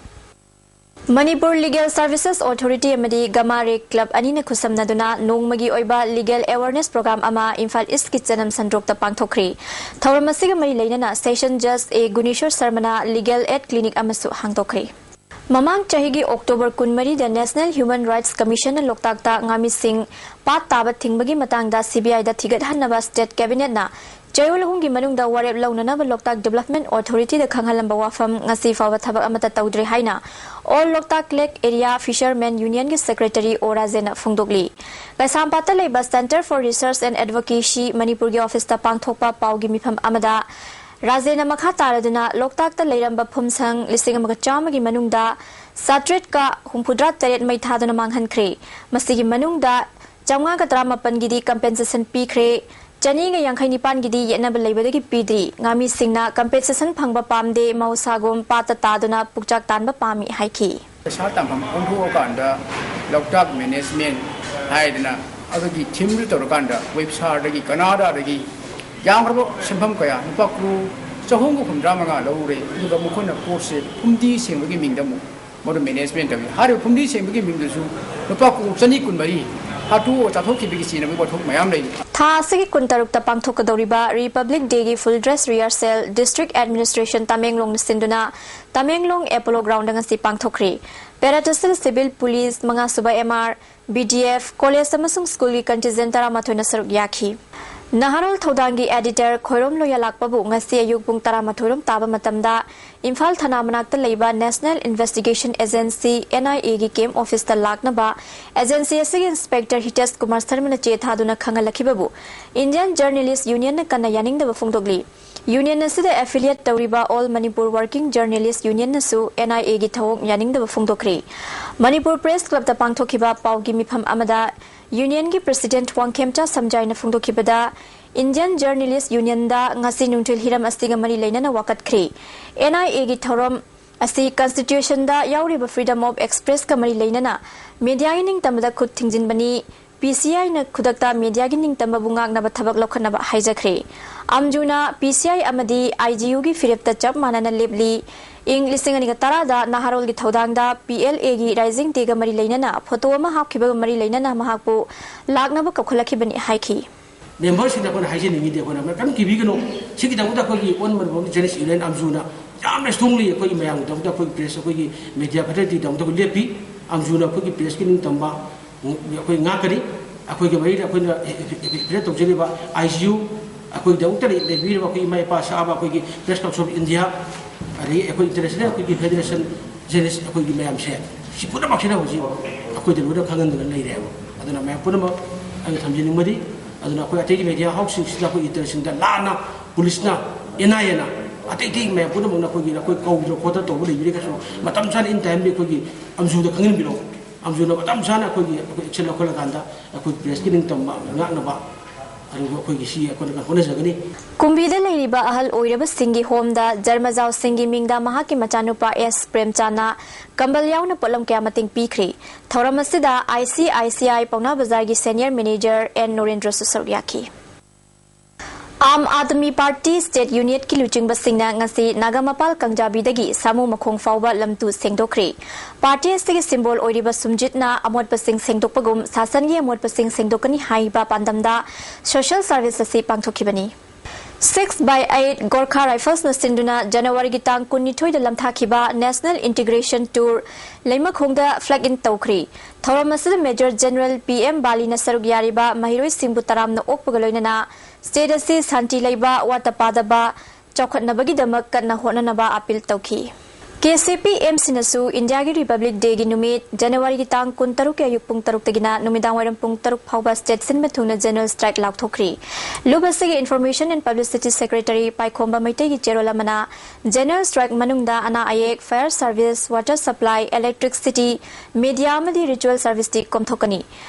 ꯃꯅꯤꯄꯨꯔ ꯂꯤꯒꯦꯜ ꯁꯔꯚꯤꯁꯦꯁ ꯑꯣꯊꯣꯔꯤꯇꯤ ꯑꯃꯗꯤ ꯒꯃꯥꯔꯦ ꯀ꯭ꯂꯕ ꯑꯅꯤꯅ ꯈꯨꯠꯁꯝꯅꯗꯨꯅ ꯅꯣꯡꯃꯒꯤ ꯑꯣꯏꯕ ꯂꯤꯒꯦꯜ ꯑꯦꯋꯥꯔꯅꯦꯁ ꯄ꯭ꯔꯣꯒ꯭ꯔꯥꯝ ꯑꯃ ꯏꯝꯐꯥꯜ ꯏꯁ꯭ꯠꯀꯤ ꯆꯅꯝ ꯁꯟꯗ꯭ꯔꯣꯛꯇ ꯄꯥꯡꯊꯣꯛꯈ꯭ꯔꯦ꯫ ꯊꯧꯔꯝ ꯑꯁꯤꯒ ꯃꯔꯤ ꯂꯩꯅꯅ ꯁꯦꯁꯟ ꯖꯁ ꯑꯦ ꯒꯨꯅꯦꯁꯣꯔ ꯁꯔꯃꯅ ꯂꯤꯒꯦꯜ ꯑꯦꯗ ꯀ꯭ꯂꯤꯅꯤꯛ ꯑꯃꯁꯨ ꯍꯥꯡꯗꯣꯛꯈ꯭ꯔꯦ꯫ ꯃꯃꯥꯡ ꯆꯍꯤꯒꯤ ꯑꯣꯛꯇꯣꯕꯔ ꯀꯨꯟꯃꯔꯤꯗ National Human Rights Commissionꯅ ꯂꯣꯛꯇꯥꯛꯇ ꯉꯥꯃꯤꯁꯤꯡ ꯄꯥꯠ ꯇꯥꯕ ꯊꯤꯡꯕꯒꯤ ꯃꯇꯥꯡꯗ CBIꯗ ꯊꯤꯒꯠꯍꯟꯅꯕ State Cabinetꯅ ꯆꯌꯣꯜ ꯑꯍꯨꯝꯒꯤ ꯃꯅꯨꯡꯗ ꯋꯥꯔꯦꯞ ꯂꯧꯅꯅꯕ ꯂꯣꯛꯇꯥꯛ Development Authorityꯗ ꯈꯪꯍꯜꯂꯝꯕ ꯋꯥꯐꯝ ꯉꯁꯤ ꯐꯥꯎꯕ ꯊꯕꯛ ꯑꯃꯠꯇ ꯇꯧꯗ꯭ꯔꯤ ꯍꯥꯏꯅ All Loctak Lake Area Fishermen Unionꯒꯤ Secretary O ꯔꯥꯖꯦꯟꯅ ꯐꯣꯡꯗꯣꯛꯂꯤ꯫ ꯀꯩꯁꯥꯝꯄꯥꯠꯇ ꯂꯩꯕ Centre for Research and Advocacy ꯃꯅꯤꯄꯨꯔꯒꯤ ꯑꯣꯐꯤꯁꯇ ꯄꯥꯡꯊꯣꯛꯄ ꯄꯥꯎꯒꯤ ꯃꯤꯐꯝ ꯑꯃꯗ ꯔꯥꯖꯦꯟꯅ ꯃꯈꯥ ꯇꯥꯔꯗꯨꯅ ꯂꯣꯛꯇꯥꯛꯇ ꯂꯩꯔꯝꯕ ꯐꯨꯝꯁꯪ ꯂꯤꯁꯤꯡ ꯑꯃꯒ ꯆꯥꯝꯃꯒꯤ ꯃꯅꯨꯡꯗ ꯆꯥꯇ꯭ꯔꯦꯠꯀ ꯍꯨꯝꯐꯨꯇꯔꯥ ꯇꯔꯦꯠ ꯃꯩ ꯊꯥꯗꯨꯅ ꯃꯥꯡꯍꯟꯈ꯭ꯔꯦ꯫ ꯃꯁꯤꯒꯤ ꯃꯅꯨꯡꯗ ꯆꯥꯝꯃꯉꯥꯒ ꯇꯔꯥꯃꯥꯄꯟꯒꯤꯗꯤ compensation ꯄꯤꯈ꯭ꯔꯦ, ꯆꯅꯤꯒ ꯌꯥꯡꯈꯩ ꯅꯤꯄꯥꯟꯒꯤꯗꯤ ꯌꯦꯠꯅꯕ ꯂꯩꯕꯗꯒꯤ ꯄꯤꯗ꯭ꯔꯤ꯫ ꯉꯥꯃꯤꯁꯤꯡꯅ compensation ꯐꯪꯕ ꯄꯥꯝꯗꯦ, ꯃꯍꯧꯁꯥꯒꯨꯝ ꯄꯥꯠꯇ ꯇꯥꯗꯨꯅ ꯄꯨꯛꯆꯥꯛ ꯇꯥꯟꯕ ꯄꯥꯝꯃꯤ ꯍꯥꯏꯈꯤ꯫ ꯄꯩꯁꯥ ꯇꯥꯟꯐꯝ ꯑꯣꯟꯊꯣꯛꯑꯀꯥꯟꯗ ꯂꯣꯛꯇꯥꯛ ꯃꯦꯅꯦꯖꯃꯦꯟ ꯍꯥꯏꯗꯅ ꯑꯗꯨꯒꯤ ꯊꯤꯝꯗꯨ ꯇꯧꯔꯀꯥꯟꯗ ꯋꯦꯕꯁꯥꯏꯠꯇꯒꯤ ꯀꯅꯥꯗꯥꯗꯒꯤ ꯌꯥꯝꯈ꯭ꯔꯕ ꯁꯦꯟꯐꯝ ꯀꯌꯥ, ꯂꯨꯄꯥ ꯀ꯭ꯔꯣꯔ ꯆꯍꯨꯝꯒ ꯍꯨꯝꯗ꯭ꯔꯥ ꯃꯉꯥ ꯂꯧꯔꯦ꯫ ꯑꯗꯨꯒ ꯃꯈꯣꯏꯅ ꯄꯣꯠꯁꯦ ꯐꯨꯝꯗꯤ ꯁꯦꯡꯕꯒꯤ ꯃꯤꯡꯗ ꯑꯃꯨꯛ ꯃꯗꯨ ꯃꯦꯅꯦꯖꯃꯦꯟ ꯇꯧꯏ꯫ ꯍꯥꯏꯔꯤꯕ ꯐꯨꯝꯗꯤ ꯁꯦꯡꯕꯒꯤ ꯃꯤꯡꯗꯨꯁꯨ ꯂꯨꯄꯥ ꯀ꯭ꯔꯣꯔ ꯆꯅꯤ ꯀꯨꯟꯃꯔꯤ ꯍꯥꯠꯇꯣꯛꯑꯒ ꯆꯥꯊꯣꯛꯈꯤꯕꯒꯤ ꯆꯦꯟꯅꯕꯒꯤ ꯋꯥꯊꯣꯛ ꯃꯌꯥꯝ ꯂꯩꯔꯤ꯫ ꯊꯥ ꯑꯁꯤꯒꯤ ꯀꯨꯟꯇꯔꯨꯛꯇ ꯄꯥꯡꯊꯣꯛꯀꯗꯧꯔꯤꯕ Republic Dayꯒꯤ full dress rehearsal District Administration ꯇꯃꯦꯡꯂꯣꯡꯅ ꯁꯤꯟꯗꯨꯅ ꯇꯃꯦꯡꯂꯣꯡ ꯑꯦꯄꯣꯂꯣ ꯒ꯭ꯔꯥꯎꯟꯗ ꯉꯁꯤ ꯄꯥꯡꯊꯣꯛꯈ꯭ꯔꯦ꯫ Paratastal Civil Police, ꯃꯉꯥꯁꯨꯕ MR, BDF, college ꯑꯃꯁꯨꯡ ꯁ꯭ꯀꯨꯜꯒꯤ contingent ꯇꯔꯥꯃꯥꯊꯣꯏꯅ ꯁꯔꯨꯛ ꯌꯥꯈꯤ꯫ ꯅꯍꯥꯔꯣꯜ ꯊꯧꯗꯥꯡꯒꯤ editor ꯈꯣꯏꯔꯣꯝ ꯂꯣꯌꯥꯂꯥꯛꯄꯕꯨ ꯉꯁꯤ ꯑꯌꯨꯛ ꯄꯨꯡ ꯇꯔꯥꯃꯥꯊꯣꯏꯔꯣꯝ ꯇꯥꯕ ꯃꯇꯝꯗ ꯏꯝꯐꯥꯜ ꯊꯅꯥ ꯃꯅꯥꯛꯇ ꯂꯩꯕ National Investigation Agency, NIAꯒꯤ camp officeꯇ ꯂꯥꯛꯅꯕ agency ꯑꯁꯤꯒꯤ inspector ꯍꯤꯇꯦꯁ ꯀꯨꯃꯥꯔ ꯁꯔꯃꯅ ꯆꯦ ꯊꯥꯗꯨꯅ ꯈꯪꯍꯜꯂꯛꯈꯤꯕꯕꯨ Indian Journalist Unionꯅ ꯀꯟꯅ ꯌꯥꯅꯤꯡꯗꯕ ꯐꯣꯡꯗꯣꯛꯂꯤ꯫ Union ꯑꯁꯤꯗ affiliate ꯇꯧꯔꯤꯕ All Manipur Working Journalist Unionꯅꯁꯨ NIAꯒꯤ ꯊꯧꯑꯣꯡ ꯌꯥꯅꯤꯡꯗꯕ ꯐꯣꯡꯗꯣꯛꯈ꯭ꯔꯤ꯫ ꯃꯅꯤꯄꯨꯔ Press Clubꯇ ꯄꯥꯡꯊꯣꯛꯈꯤꯕ ꯄꯥꯎꯒꯤ ꯃꯤꯐꯝ ꯑꯃꯗ Unionꯒꯤ President ꯋꯥꯡꯈꯦꯝꯆꯥ ꯁꯝꯖꯥꯏꯅ ꯐꯣꯡꯗꯣꯛꯈꯤꯕꯗ, Indian Journalist Unionꯗ ꯉꯁꯤ ꯅꯨꯡꯊꯤꯜ ꯍꯤꯔꯝ ꯑꯁꯤꯒ ꯃꯔꯤ ꯂꯩꯅꯅ ꯋꯥꯀꯠꯈ꯭ꯔꯤ꯫ NIAꯒꯤ ꯊꯧꯔꯝ ꯑꯁꯤ Constitutionꯗ ꯌꯥꯎꯔꯤꯕ Freedom of Expressꯀ ꯃꯔꯤ ꯂꯩꯅꯅ mediaꯒꯤ ꯅꯤꯡꯇꯝꯕꯗ ꯈꯨꯠ ꯊꯤꯡꯖꯤꯟꯕꯅꯤ꯫ PCIꯅ ꯈꯨꯗꯛꯇ mediaꯒꯤ ꯅꯤꯡꯇꯝꯕꯕꯨ ꯉꯥꯛꯅꯕ ꯊꯕꯛ ꯂꯧꯈꯠꯅꯕ ꯍꯥꯏꯖꯈ꯭ꯔꯦ꯫ ꯑꯝꯖꯨꯅ PCI ꯑꯃꯗꯤ IGUꯒꯤ ꯐꯤꯔꯦꯞꯇ ꯆꯞ ꯃꯥꯟꯅꯅ ꯂꯦꯞꯂꯤ꯫ ꯏꯪ ꯂꯤꯁꯤꯡ ꯑꯅꯤꯒ ꯇꯔꯥꯗ ꯅꯍꯥꯔꯣꯜꯒꯤ ꯊꯧꯗꯥꯡꯗ PLAꯒꯤ Rising Dayꯒ ꯃꯔꯤ ꯂꯩꯅꯅ photo ꯑꯃ ꯍꯥꯞꯈꯤꯕꯒ ꯃꯔꯤ ꯂꯩꯅꯅ ꯃꯍꯥꯛꯄꯨ ꯂꯥꯛꯅꯕ ꯀꯧꯈꯠꯂꯛꯈꯤꯕꯅꯤ ꯍꯥꯏꯈꯤ꯫ ꯃꯦꯝꯕꯔꯁꯤꯡꯗ ꯑꯩꯈꯣꯏꯅ ꯍꯥꯏꯖꯅꯤꯡꯉꯤꯗꯤ, ꯑꯩꯈꯣꯏꯅ ꯀꯔꯤꯝ ꯀꯤꯕꯤꯒꯅꯨ꯫ ꯁꯤꯒꯤꯗꯃꯛꯇ ꯑꯩꯈꯣꯏꯒꯤ All Manipur Journalist Union ꯑꯝꯖꯨꯅ ꯌꯥꯝꯅ strongly ꯑꯩꯈꯣꯏꯒꯤ ꯃꯌꯥꯝꯒꯤꯗꯃꯛꯇ, ꯑꯩꯈꯣꯏꯒꯤ press, ꯑꯩꯈꯣꯏꯒꯤ media fraternityꯗꯃꯛꯇ ꯑꯩꯈꯣꯏ ꯂꯦꯞꯄꯤ꯫ ꯑꯝꯖꯨꯅ ꯑꯩꯈꯣꯏꯒꯤ pressꯀꯤ ꯅꯤꯡꯇꯝꯕ ꯑꯩꯈꯣꯏ ꯉꯥꯛꯀꯅꯤ꯫ ꯑꯩꯈꯣꯏꯒꯤ ꯃꯔꯤꯗ ꯑꯩꯈꯣꯏꯅ ꯐꯤꯔꯦꯞ ꯇꯧꯖꯔꯤꯕ I G U, ꯑꯩꯈꯣꯏꯒꯤꯗꯃꯛꯇ ꯂꯩ-, ꯂꯩꯕꯤꯔꯤꯕ ꯑꯩꯈꯣꯏ ꯏꯃꯥ ꯏꯄꯥ ꯁꯥꯕ ꯑꯩꯈꯣꯏꯒꯤ Press Council of India, ꯑꯗꯒꯤ ꯑꯩꯈꯣꯏ international ꯑꯩꯈꯣꯏꯒꯤ federation journalist ꯑꯩꯈꯣꯏꯒꯤ ꯃꯌꯥꯝꯁꯦ, ꯁꯤ ꯄꯨꯝꯅꯃꯛꯁꯤꯅ ꯍꯧꯖꯤꯛ ꯑꯩꯈꯣꯏꯗ ꯂꯣꯏꯅ ꯈꯪꯍꯟꯗꯨꯅ ꯂꯩꯔꯦꯕ꯫ ꯑꯗꯨꯅ ꯃꯌꯥꯝ ꯄꯨꯝꯅꯃꯛ ꯑꯩꯅ ꯊꯝꯖꯅꯤꯡꯕꯗꯤ, ꯑꯗꯨꯅ ꯑꯩꯈꯣꯏ ꯑꯇꯩꯒꯤ media houseꯁꯤꯡꯁꯤꯗ ꯑꯩꯈꯣꯏ internationꯗ ꯂꯥꯟꯅ policeꯅ, N I Aꯅ, ꯑꯇꯩ ꯑꯇꯩ ꯃꯌꯥꯝ ꯄꯨꯝꯅꯃꯛꯅ ꯑꯩꯈꯣꯏꯒꯤ, ꯑꯩꯈꯣꯏ ꯀꯧꯗꯅ ꯈꯣꯠꯇꯅ ꯇꯧꯕ ꯂꯩꯕꯤꯔꯒꯁꯨ, ꯃꯇꯝ ꯆꯥꯅ in timeꯗ ꯑꯩꯈꯣꯏꯒꯤ ꯑꯝꯖꯨꯗ ꯈꯪꯍꯟꯕꯤꯔꯛꯑꯣ꯫ ꯑꯝꯖꯨꯅ ꯃꯇꯝ ꯆꯥꯅ ꯑꯩꯈꯣꯏꯒꯤ, ꯑꯩꯈꯣꯏ action ꯂꯧꯈꯠꯂꯀꯥꯟꯗ ꯑꯩꯈꯣꯏ pressꯀꯤ ꯅꯤꯡꯇꯝꯕ ꯉꯥꯛꯅꯕ, ꯑꯗꯨꯒ ꯑꯩꯈꯣꯏꯒꯤ ꯁꯤ ꯑꯩꯈꯣꯏꯅ ꯍꯣꯠꯅꯖꯒꯅꯤ꯫ ꯀꯨꯝꯕꯤꯗ ꯂꯩꯔꯤꯕ ꯑꯍꯜ ꯑꯣꯏꯔꯕꯁꯤꯡꯒꯤ ꯍꯣꯝꯗ ꯖꯔꯃꯖꯥꯎꯁꯤꯡꯒꯤ ꯃꯤꯡꯗ ꯃꯍꯥꯛꯀꯤ ꯃꯆꯥꯅꯨꯄꯥ ꯑꯦꯁ ꯄ꯭ꯔꯦꯝꯆꯥꯟꯅ ꯀꯝꯕꯜ ꯌꯥꯎꯅ ꯄꯣꯠꯂꯝ ꯀꯌꯥ ꯃꯇꯦꯡ ꯄꯤꯈ꯭ꯔꯤ꯫ ꯊꯧꯔꯝ ꯑꯁꯤꯗ I C I C I ꯄꯥꯎꯅꯥ ꯕꯖꯥꯔꯒꯤ senior manager N ꯅꯣꯔꯦꯟꯗ꯭ꯔꯁꯨ ꯁꯔꯨꯛ ꯌꯥꯈꯤ꯫ ꯑꯥꯝ ꯑꯥꯗꯃꯤ ꯄꯥꯔꯇꯤ state unitꯀꯤ ꯂꯨꯆꯤꯡꯕꯁꯤꯡꯅ ꯉꯁꯤ ꯅꯥꯒꯥꯃꯄꯥꯜ ꯀꯪꯖꯥꯕꯤꯗꯒꯤ ꯁꯥꯃꯨ ꯃꯈꯣꯡ ꯐꯥꯎꯕ ꯂꯝꯇꯨ ꯁꯦꯡꯗꯣꯛꯈ꯭ꯔꯤ꯫ ꯄꯥꯔꯇꯤ ꯑꯁꯤꯒꯤ symbol ꯑꯣꯏꯔꯤꯕ ꯁꯨꯝꯖꯤꯠꯅ ꯑꯃꯣꯠꯄꯁꯤꯡ ꯁꯦꯡꯗꯣꯛꯄꯒꯨꯝ ꯁꯥꯁꯟꯒꯤ ꯑꯃꯣꯠꯄꯁꯤꯡ ꯁꯦꯡꯗꯣꯛꯀꯅꯤ ꯍꯥꯏꯕ ꯄꯥꯟꯗꯝꯗ social service ꯑꯁꯤ ꯄꯥꯡꯊꯣꯛꯈꯤꯕꯅꯤ꯫ Six by eight Gorkha Riflesꯅ ꯁꯤꯟꯗꯨꯅ ꯖꯅꯋꯥꯔꯤꯒꯤ ꯇꯥꯡ ꯀꯨꯟꯅꯤꯊꯣꯏꯗ ꯂꯝꯊꯥꯈꯤꯕ National Integration Tour ꯂꯩꯃꯈꯣꯡꯗ flag in ꯇꯧꯈ꯭ꯔꯤ꯫ ꯊꯧꯔꯝ ꯑꯁꯤꯗ Major General P M ꯕꯥꯂꯤꯅ ꯁꯔꯨꯛ ꯌꯥꯔꯤꯕ ꯃꯍꯩꯔꯣꯏꯁꯤꯡꯕꯨ ꯇꯔꯥꯝꯅ ꯑꯣꯛꯄꯒ ꯂꯣꯏꯅꯅ state ꯑꯁꯤ ꯁꯥꯟꯇꯤ ꯂꯩꯕ, ꯋꯥꯠꯇ ꯄꯥꯗꯕ, ꯆꯥꯎꯈꯠꯅꯕꯒꯤꯗꯃꯛ ꯀꯟꯅ ꯍꯣꯠꯅꯅꯕ appeal ꯇꯧꯈꯤ꯫ K C P M Cꯅꯁꯨ ꯏꯟꯗꯤꯌꯥꯒꯤ Republic Dayꯒꯤ ꯅꯨꯃꯤꯠ ꯖꯅꯋꯥꯔꯤꯒꯤ ꯇꯥꯡ ꯀꯨꯟꯇꯔꯨꯛꯀꯤ ꯑꯌꯨꯛ ꯄꯨꯡ ꯇꯔꯨꯛꯇꯒꯤꯅ ꯅꯨꯃꯤꯗꯥꯡꯋꯥꯏꯔꯝ ꯄꯨꯡ ꯇꯔꯨꯛ ꯐꯥꯎꯕ state ꯁꯤꯟꯕ ꯊꯨꯡꯅ general strike ꯂꯥꯎꯊꯣꯛꯈ꯭ꯔꯤ꯫ ꯂꯨꯞ ꯑꯁꯤꯒꯤ Information and Publicity Secretary ꯄꯥꯏꯈꯣꯝꯕ ꯃꯩꯇꯩꯒꯤ ꯆꯦꯔꯣꯜ ꯑꯃꯅ general strike ꯃꯅꯨꯡꯗ ꯑꯅꯥ ꯑꯌꯦꯛ, fire service, water supply, electricity, media ꯑꯃꯗꯤ ritual serviceꯇꯤ ꯀꯣꯝꯊꯣꯛꯀꯅꯤ꯫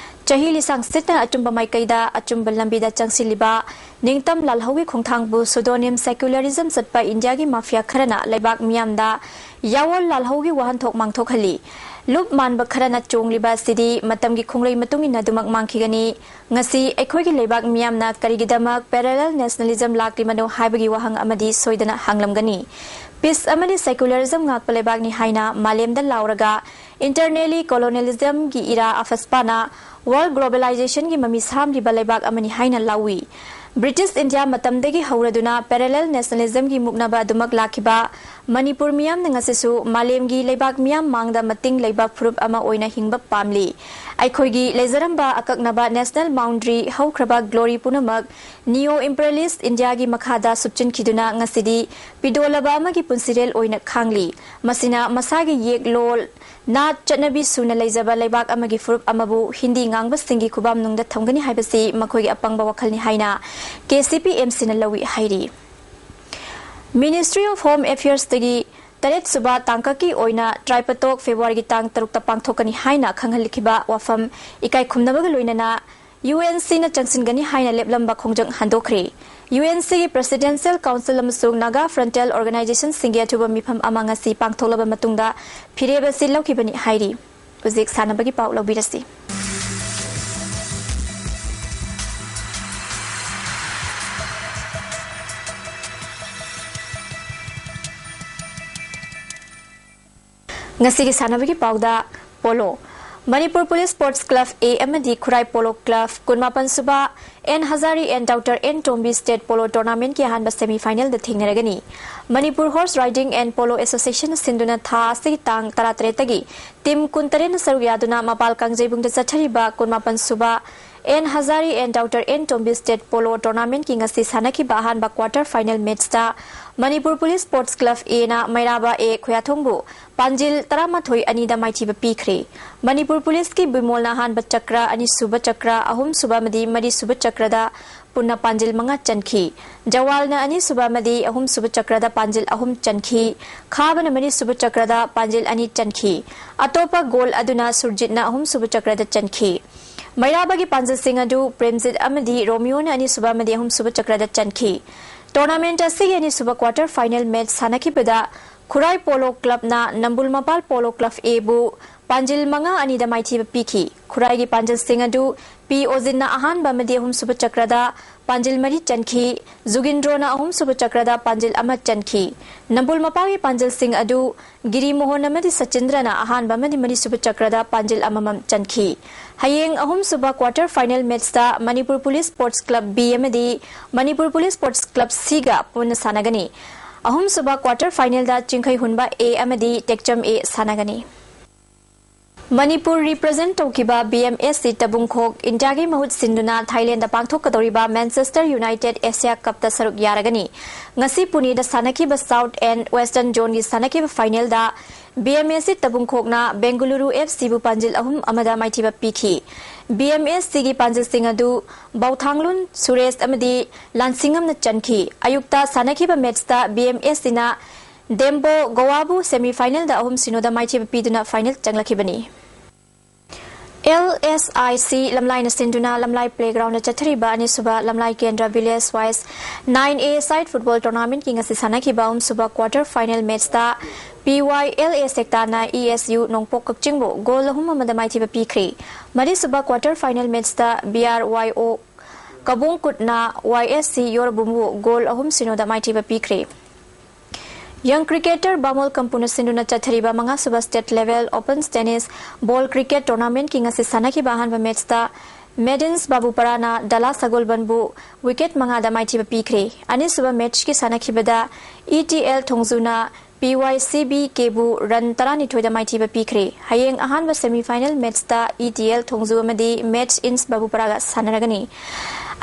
ꯆꯍꯤ ꯂꯤꯁꯥꯡ ꯁꯤꯠꯅ ꯑꯆꯨꯝꯕ ꯃꯥꯏꯀꯩꯗ ꯑꯆꯨꯝꯕ ꯂꯝꯕꯤꯗ ꯆꯪꯁꯤꯜꯂꯤꯕ ꯅꯤꯡꯇꯝ ꯂꯥꯜꯍꯧꯒꯤ ꯈꯣꯡꯊꯥꯡꯕꯨ pseudonym secularism ꯆꯠꯄ ꯏꯟꯗꯤꯌꯥꯒꯤ mafia ꯈꯔꯅ ꯂꯩꯕꯥꯛ ꯃꯤꯌꯥꯝꯗ ꯌꯥꯑꯣꯜ ꯂꯥꯜꯍꯧꯒꯤ ꯋꯥꯍꯟꯊꯣꯛ ꯃꯥꯡꯊꯣꯛꯍꯜꯂꯤ꯫ ꯂꯨꯞ ꯃꯥꯟꯕ ꯈꯔꯅ ꯆꯣꯡꯂꯤꯕ ꯑꯁꯤꯗꯤ ꯃꯇꯝꯒꯤ ꯈꯣꯡꯂꯩ ꯃꯇꯨꯡ ꯏꯟꯅ ꯑꯗꯨꯃꯛ ꯃꯥꯡꯈꯤꯒꯅꯤ꯫ ꯉꯁꯤ ꯑꯩꯈꯣꯏꯒꯤ ꯂꯩꯕꯥꯛ ꯃꯤꯌꯥꯝꯅ ꯀꯔꯤꯒꯤꯗꯃꯛ parallel nationalism ꯂꯥꯛꯂꯤꯕꯅꯣ ꯍꯥꯏꯕꯒꯤ ꯋꯥꯍꯪ ꯑꯃꯗꯤ ꯁꯣꯏꯗꯅ ꯍꯪꯂꯝꯒꯅꯤ꯫ Peace ꯑꯃꯗꯤ secularism ꯉꯥꯛꯄ ꯂꯩꯕꯥꯛꯅꯤ ꯍꯥꯏꯅ ꯃꯥꯂꯦꯝꯗ ꯂꯥꯎꯔꯒ internally colonialismꯒꯤ ꯏꯔꯥ ꯑꯐꯁꯄꯥꯅ world globalizationꯒꯤ ꯃꯃꯤ ꯁꯥꯝꯂꯤꯕ ꯂꯩꯕꯥꯛ ꯑꯃꯅꯤ ꯍꯥꯏꯅ ꯂꯥꯎꯏ꯫ British India ꯃꯇꯝꯗꯒꯤ ꯍꯧꯔꯗꯨꯅ parallel nationalismꯒꯤ ꯃꯨꯛꯅꯕ ꯑꯗꯨꯃꯛ ꯂꯥꯛꯈꯤꯕ ꯃꯅꯤꯄꯨꯔ ꯃꯤꯌꯥꯝꯅ ꯉꯁꯤꯁꯨ ꯃꯥꯂꯦꯝꯒꯤ ꯂꯩꯕꯥꯛ ꯃꯤꯌꯥꯝ ꯃꯥꯡꯗ ꯃꯇꯤꯡ ꯂꯩꯕ ꯐꯨꯔꯨꯞ ꯑꯃ ꯑꯣꯏꯅ ꯍꯤꯡꯕ ꯄꯥꯝꯂꯤ꯫ ꯑꯩꯈꯣꯏꯒꯤ ꯂꯩꯖꯔꯝꯕ ꯑꯀꯛꯅꯕ national boundary, ꯍꯧꯈ꯭ꯔꯕ glory ꯄꯨꯝꯅꯃꯛ neo imperialist Indiaꯒꯤ ꯃꯈꯥꯗ ꯁꯨꯞꯆꯤꯟꯈꯤꯗꯨꯅ ꯉꯁꯤꯗꯤ ꯄꯤꯗꯣꯂꯕ ꯑꯃꯒꯤ ꯄꯨꯟꯁꯤꯔꯦꯜ ꯑꯣꯏꯅ ꯈꯥꯡꯂꯤ꯫ ꯃꯁꯤꯅ ꯃꯁꯥꯒꯤ ꯌꯦꯛꯂꯣꯜ, ꯅꯥꯠ, ꯆꯠꯅꯕꯤ ꯁꯨꯅ ꯂꯩꯖꯕ ꯂꯩꯕꯥꯛ ꯑꯃꯒꯤ ꯐꯨꯔꯨꯞ ꯑꯃꯕꯨ ꯍꯤꯟꯗꯤ ꯉꯥꯡꯕꯁꯤꯡꯒꯤ ꯈꯨꯕꯥꯝꯅꯨꯡꯗ ꯊꯝꯒꯅꯤ ꯍꯥꯏꯕꯁꯤ ꯃꯈꯣꯏꯒꯤ ꯑꯄꯪꯕ ꯋꯥꯈꯜꯅꯤ ꯍꯥꯏꯅ KCP MCꯅ ꯂꯧꯏ ꯍꯥꯏꯔꯤ꯫ Ministry of Home Affairsꯇꯒꯤ ꯇꯔꯦꯠ ꯁꯨꯕ ꯇꯥꯡꯀꯛꯀꯤ ꯑꯣꯏꯅ ꯇ꯭ꯔꯥꯏꯄꯇꯣꯛ Februaryꯒꯤ ꯇꯥꯡ ꯇꯔꯨꯛꯇ ꯄꯥꯡꯊꯣꯛꯀꯅꯤ ꯍꯥꯏꯅ ꯈꯪꯍꯜꯂꯛꯈꯤꯕ ꯋꯥꯐꯝ ꯏꯀꯥꯏ ꯈꯨꯝꯅꯕꯒ ꯂꯣꯏꯅꯅ UNCꯅ ꯆꯪꯁꯤꯟꯒꯅꯤ ꯍꯥꯏꯅ ꯂꯦꯞꯂꯝꯕ ꯈꯣꯡꯖꯪ ꯍꯟꯗꯣꯛꯈ꯭ꯔꯦ꯫ UNCꯒꯤ Presidential Council ꯑꯃꯁꯨꯡ Naga Frontal Organizationsꯁꯤꯡꯒꯤ ꯑꯊꯨꯕ ꯃꯤꯐꯝ ꯑꯃ ꯉꯁꯤ ꯄꯥꯡꯊꯣꯛꯂꯕ ꯃꯇꯨꯡꯗ ꯐꯤꯔꯦꯞ ꯑꯁꯤ ꯂꯧꯈꯤꯕꯅꯤ ꯍꯥꯏꯔꯤ꯫ ꯍꯧꯖꯤꯛ ꯁꯥꯟꯅꯕꯒꯤ ꯄꯥꯎ ꯂꯧꯕꯤꯔꯁꯤ꯫ ꯉꯁꯤꯒꯤ ꯁꯥꯟꯅꯕꯒꯤ ꯄꯥꯎꯗ polo. Manipur police sports club A ꯑꯃꯗꯤ ꯈꯨꯔꯥꯏ ꯄꯣꯂꯣ ꯀ꯭ꯂꯕ ꯀꯨꯟꯃꯥꯄꯟ ꯁꯨꯕ N Hazari and Doctor N Tombi state polo ꯇꯣꯔꯅꯥꯃꯦꯟꯠꯀꯤ ꯑꯍꯥꯟꯕ ꯁꯦꯃꯤ ꯐꯥꯏꯅꯦꯜꯗ ꯊꯦꯡꯅꯔꯒꯅꯤ꯫ Manipur horse riding and polo ꯑꯦꯁꯣꯁꯤꯌꯦꯁꯟꯅ ꯁꯤꯟꯗꯨꯅ ꯊꯥ ꯑꯁꯤꯒꯤ ꯇꯥꯡ ꯇꯔꯥꯇꯔꯦꯠꯇꯒꯤ ꯇꯤꯝ ꯀꯨꯟꯇꯔꯦꯠꯅ ꯁꯔꯨꯛ ꯌꯥꯗꯨꯅ ꯃꯄꯥꯜ ꯀꯥꯡꯖꯩꯕꯨꯡꯗ ꯆꯠꯊꯔꯤꯕ ꯀꯨꯟꯃꯥꯄꯟ ꯁꯨꯕ N Hazari and Doctor N Tombi state polo ꯇꯣꯔꯅꯥꯃꯦꯟꯠꯀꯤ ꯉꯁꯤ ꯁꯥꯟꯅꯈꯤꯕ ꯑꯍꯥꯟꯕ ꯀ꯭ꯋꯥꯔꯇꯔ ꯐꯥꯏꯅꯦꯜ ꯃꯦꯠꯆꯇ ꯃꯅꯤꯄꯨꯔ ꯄꯨꯂꯤꯁ ꯁ꯭ꯄꯣꯔꯠꯁ ꯀ꯭ꯂꯕ Aꯅ ꯃꯩꯔꯥꯕ A ꯈꯨꯌꯥꯊꯣꯡꯕꯨ ꯄꯥꯟꯖꯤꯜ ꯇꯔꯥꯃꯥꯊꯣꯏ ꯑꯅꯤꯗ ꯃꯥꯏꯊꯤꯕ ꯄꯤꯈ꯭ꯔꯦ꯫ ꯃꯅꯤꯄꯨꯔ ꯄꯨꯂꯤꯁꯀꯤ ꯕꯤꯃꯣꯜꯅ ꯑꯍꯥꯟꯕ ꯆꯀ꯭ꯔ, ꯑꯅꯤꯁꯨꯕ ꯆꯀ꯭ꯔ, ꯑꯍꯨꯝꯁꯨꯕ ꯑꯃꯗꯤ ꯃꯔꯤꯁꯨꯕ ꯆꯀ꯭ꯔꯗ ꯄꯨꯟꯅ ꯄꯥꯟꯖꯤꯜ ꯃꯉꯥ ꯆꯟꯈꯤ꯫ ꯖꯋꯥꯜꯅ ꯑꯅꯤꯁꯨꯕ ꯑꯃꯗꯤ ꯑꯍꯨꯝꯁꯨꯕ ꯆꯀ꯭ꯔꯗ ꯄꯥꯟꯖꯤꯜ ꯑꯍꯨꯝ ꯆꯟꯈꯤ꯫ ꯈꯥꯕꯅ ꯃꯔꯤꯁꯨꯕ ꯆꯀ꯭ꯔꯗ ꯄꯥꯟꯖꯤꯜ ꯑꯅꯤ ꯆꯟꯈꯤ꯫ ꯑꯇꯣꯞꯄ ꯒꯣꯜ ꯑꯗꯨꯅ ꯁꯨꯔꯖꯤꯠꯅ ꯑꯍꯨꯝꯁꯨꯕ ꯆꯀ꯭ꯔꯗ ꯆꯟꯈꯤ꯫ ꯃꯩꯔꯥꯕꯒꯤ ꯄꯥꯟꯖꯤꯜꯁꯤꯡ ꯑꯗꯨ ꯄ꯭ꯔꯦꯝꯖꯤꯠ ꯑꯃꯗꯤ ꯔꯣꯃꯤꯌꯣꯅ ꯑꯅꯤꯁꯨꯕ ꯑꯃꯗꯤ ꯑꯍꯨꯝꯁꯨꯕ ꯆꯀ꯭ꯔꯗ ꯆꯟꯈꯤ꯫ ꯇꯣꯔꯅꯥꯃꯦꯟꯠ ꯑꯁꯤꯒꯤ ꯑꯅꯤꯁꯨꯕ ꯀ꯭ꯋꯥꯔꯇꯔ ꯐꯥꯏꯅꯦꯜ ꯃꯦꯠꯆ ꯁꯥꯟꯅꯈꯤꯕꯗ ꯈꯨꯔꯥꯏ ꯄꯣꯂꯣ ꯀ꯭ꯂꯕꯅ ꯅꯝꯕꯨꯜ ꯃꯄꯥꯜ ꯄꯣꯂꯣ ꯀ꯭ꯂꯕ ꯑꯦꯕꯨ ꯄꯥꯟꯖꯤꯜ ꯃꯉꯥ ꯑꯅꯤꯗ ꯃꯥꯏꯊꯤꯕ ꯄꯤꯈꯤ꯫ ꯈꯨꯔꯥꯏꯒꯤ ꯄꯥꯟꯖꯤꯜꯁꯤꯡ ꯑꯗꯨ ꯄꯤ ꯑꯣꯖꯤꯟꯅ ꯑꯍꯥꯟꯕ ꯑꯃꯗꯤ ꯑꯍꯨꯝꯁꯨꯕ ꯆꯀ꯭ꯔꯗ ꯄꯥꯟꯖꯤꯜ ꯃꯔꯤ ꯆꯟꯈꯤ꯫ ꯖꯨꯒꯤꯟꯗ꯭ꯔꯣꯅ ꯑꯍꯨꯝꯁꯨꯕ ꯆꯀ꯭ꯔꯗ ꯄꯥꯟꯖꯤꯜ ꯑꯃ ꯆꯟꯈꯤ꯫ ꯅꯝꯕꯨꯜ ꯃꯄꯥꯜꯒꯤ ꯄꯥꯟꯖꯤꯜꯁꯤꯡ ꯑꯗꯨ ꯒꯤꯔꯤ ꯃꯣꯍꯟ ꯑꯃꯗꯤ ꯁꯆꯤꯟꯗ꯭ꯔꯅ ꯑꯍꯥꯟꯕ ꯑꯃꯗꯤ ꯃꯔꯤꯁꯨꯕ ꯆꯀ꯭ꯔꯗ ꯄꯥꯟꯖꯤꯜ ꯑꯃꯃꯝ ꯆꯟꯈꯤ꯫ ꯍꯌꯦꯡ ꯑꯍꯨꯝꯁꯨꯕ quarter final matchꯇ Manipur police sports club B ꯑꯃꯗꯤ ꯃꯅꯤꯄꯨꯔ ꯄꯨꯂꯤꯁ ꯁ꯭ꯄꯣꯔꯠꯁ ꯀ꯭ꯂꯕ ꯁꯤꯒ ꯄꯨꯟꯅ ꯁꯥꯟꯅꯒꯅꯤ꯫ ꯑꯍꯨꯝꯁꯨꯕ quarter finalꯗ ꯆꯤꯡꯈꯩ ꯍꯨꯟꯕ ꯑꯦ ꯑꯃꯗꯤ ꯇꯦꯛꯆꯝ ꯑꯦ ꯁꯥꯟꯅꯒꯅꯤ꯫ ꯃꯅꯤꯄꯨꯔ represent ꯇꯧꯈꯤꯕ ꯕꯤ ꯑꯦꯝ ꯑꯦꯁ ꯁꯤ ꯇꯕꯨꯡꯈꯣꯛ ꯏꯟꯗꯤꯌꯥꯒꯤ ꯃꯍꯨꯠ ꯁꯤꯟꯗꯨꯅ ꯊꯥꯏꯂꯦꯟꯗ ꯄꯥꯡꯊꯣꯛꯀꯗꯧꯔꯤꯕ ꯃꯦꯟꯆꯦꯁꯇꯔ ꯌꯨꯅꯥꯏꯇꯦꯗ ꯑꯦꯁꯤꯌꯥ ꯀꯞꯇ ꯁꯔꯨꯛ ꯌꯥꯔꯒꯅꯤ꯫ ꯉꯁꯤ ꯄꯨꯅꯦꯗ ꯁꯥꯟꯅꯈꯤꯕ ꯁꯥꯎꯠ ꯑꯦꯟ ꯋꯦꯁꯇꯔꯟ ꯖꯣꯟꯒꯤ ꯁꯥꯟꯅꯈꯤꯕ ꯐꯥꯏꯅꯦꯜꯗ B M S C ꯇꯕꯨꯡꯈꯣꯛꯅ Bengaluru F ꯁꯤꯕꯨ ꯄꯥꯟꯖꯤꯜ ꯑꯍꯨꯝ ꯑꯃꯗ ꯃꯥꯏꯊꯤꯕ ꯄꯤꯈꯤ꯫ ꯕꯤ ꯑꯦꯝ ꯑꯦꯁ ꯁꯤꯒꯤ ꯄꯥꯟꯖꯤꯜꯁꯤꯡ ꯑꯗꯨ ꯕꯧꯊꯥꯡꯂꯨꯟ ꯁꯨꯔꯦꯁ ꯑꯃꯗꯤ ꯂꯥꯟꯁꯤꯡꯉꯝꯅ ꯆꯟꯈꯤ꯫ ꯑꯌꯨꯛꯇ ꯁꯥꯟꯅꯈꯤꯕ ꯃꯦꯠꯆꯇ ꯕꯤ ꯑꯦꯝ ꯑꯦꯁ ꯁꯤꯅ ꯗꯦꯝꯕꯣ ꯒꯣꯋꯥꯕꯨ ꯁꯦꯃꯤ ꯐꯥꯏꯅꯦꯜꯗ ꯑꯍꯨꯝ ꯁꯤꯅꯣꯗ ꯃꯥꯏꯊꯤꯕ ꯄꯤꯗꯨꯅ final ꯆꯪꯂꯛꯈꯤꯕꯅꯤ꯫ L S I C ꯂꯝꯂꯥꯏꯅ ꯁꯤꯟꯗꯨꯅ ꯂꯝꯂꯥꯏ ꯄ꯭ꯂꯦꯒ꯭ꯔꯥꯎꯟꯗ ꯆꯠꯊꯔꯤꯕ ꯑꯅꯤꯁꯨꯕ Lamlai Kendra village wise nine a side football ꯇꯣꯔꯅꯥꯃꯦꯟꯠꯀꯤ ꯉꯁꯤ ꯁꯥꯟꯅꯈꯤꯕ ꯑꯍꯨꯝꯁꯨꯕ ꯀ꯭ꯋꯥꯇꯔ ꯐꯥꯏꯅꯦꯜ ꯃꯦꯠꯆꯇ ꯄꯤ ꯋꯥꯏ ꯑꯦꯜ ꯑꯦ ꯁꯦꯛꯇꯥꯅ ꯏ ꯑꯦꯁ ꯌꯨ ꯅꯣꯡꯄꯣꯛ ꯀꯛꯆꯤꯡꯕꯨ ꯒꯣꯜ ꯑꯍꯨꯝ ꯑꯃꯗ ꯃꯥꯏꯊꯤꯕ ꯄꯤꯈ꯭ꯔꯦ꯫ ꯃꯔꯤꯁꯨꯕ ꯀ꯭ꯋꯥꯇꯔ ꯐꯥꯏꯅꯦꯜ ꯃꯦꯠꯆꯇ ꯕꯤ ꯑꯥꯔ ꯋꯥꯏ ꯑꯣ ꯀꯕꯣꯡꯀꯨꯠꯅ ꯋꯥꯏ ꯑꯦꯁ ꯁꯤ ꯌꯣꯔꯕꯨꯝꯕꯨ ꯒꯣꯜ ꯑꯍꯨꯝ ꯁꯤꯅꯣꯗ ꯃꯥꯏꯊꯤꯕ ꯄꯤꯈ꯭ꯔꯦ꯫ ꯌꯪ ꯀ꯭ꯔꯤꯀꯦꯇꯔ ꯕꯥꯃꯣꯜ ꯀꯝꯄꯨꯅ ꯁꯤꯟꯗꯨꯅ ꯆꯠꯊꯔꯤꯕ ꯃꯉꯥꯁꯨꯕ state level open tennis ball cricket ꯇꯣꯔꯅꯥꯃꯦꯟꯠꯀꯤ ꯉꯁꯤ ꯁꯥꯟꯅꯈꯤꯕ ꯑꯍꯥꯟꯕ ꯃꯦꯠꯆꯇ ꯃꯦꯗꯤꯟꯁ ꯕꯥꯕꯨꯄꯔꯥꯅ ꯗꯂꯥ ꯁꯒꯣꯜꯕꯟꯕꯨ ꯋꯤꯀꯦꯠ ꯃꯉꯥꯗ ꯃꯥꯏꯊꯤꯕ ꯄꯤꯈ꯭ꯔꯦ꯫ ꯑꯅꯤꯁꯨꯕ ꯃꯦꯠꯆꯀꯤ ꯁꯥꯟꯅꯈꯤꯕꯗ ꯏ ꯇꯤ ꯑꯦꯜ ꯊꯣꯡꯖꯨꯅ ꯄꯤ ꯋꯥꯏ ꯁꯤ ꯕꯤ ꯀꯦꯕꯨ ꯔꯟ ꯇꯔꯥꯅꯤꯊꯣꯏꯗ ꯃꯥꯏꯊꯤꯕ ꯄꯤꯈ꯭ꯔꯦ꯫ ꯍꯌꯦꯡ ꯑꯍꯥꯟꯕ ꯁꯦꯃꯤ ꯐꯥꯏꯅꯦꯜ ꯃꯦꯠꯆꯇ ꯏ ꯇꯤ ꯑꯦꯜ ꯊꯣꯡꯖꯨ ꯑꯃꯗꯤ ꯃꯦꯗꯤꯟꯁ ꯕꯥꯕꯨꯄꯔꯥꯒ ꯁꯥꯟꯅꯔꯒꯅꯤ꯫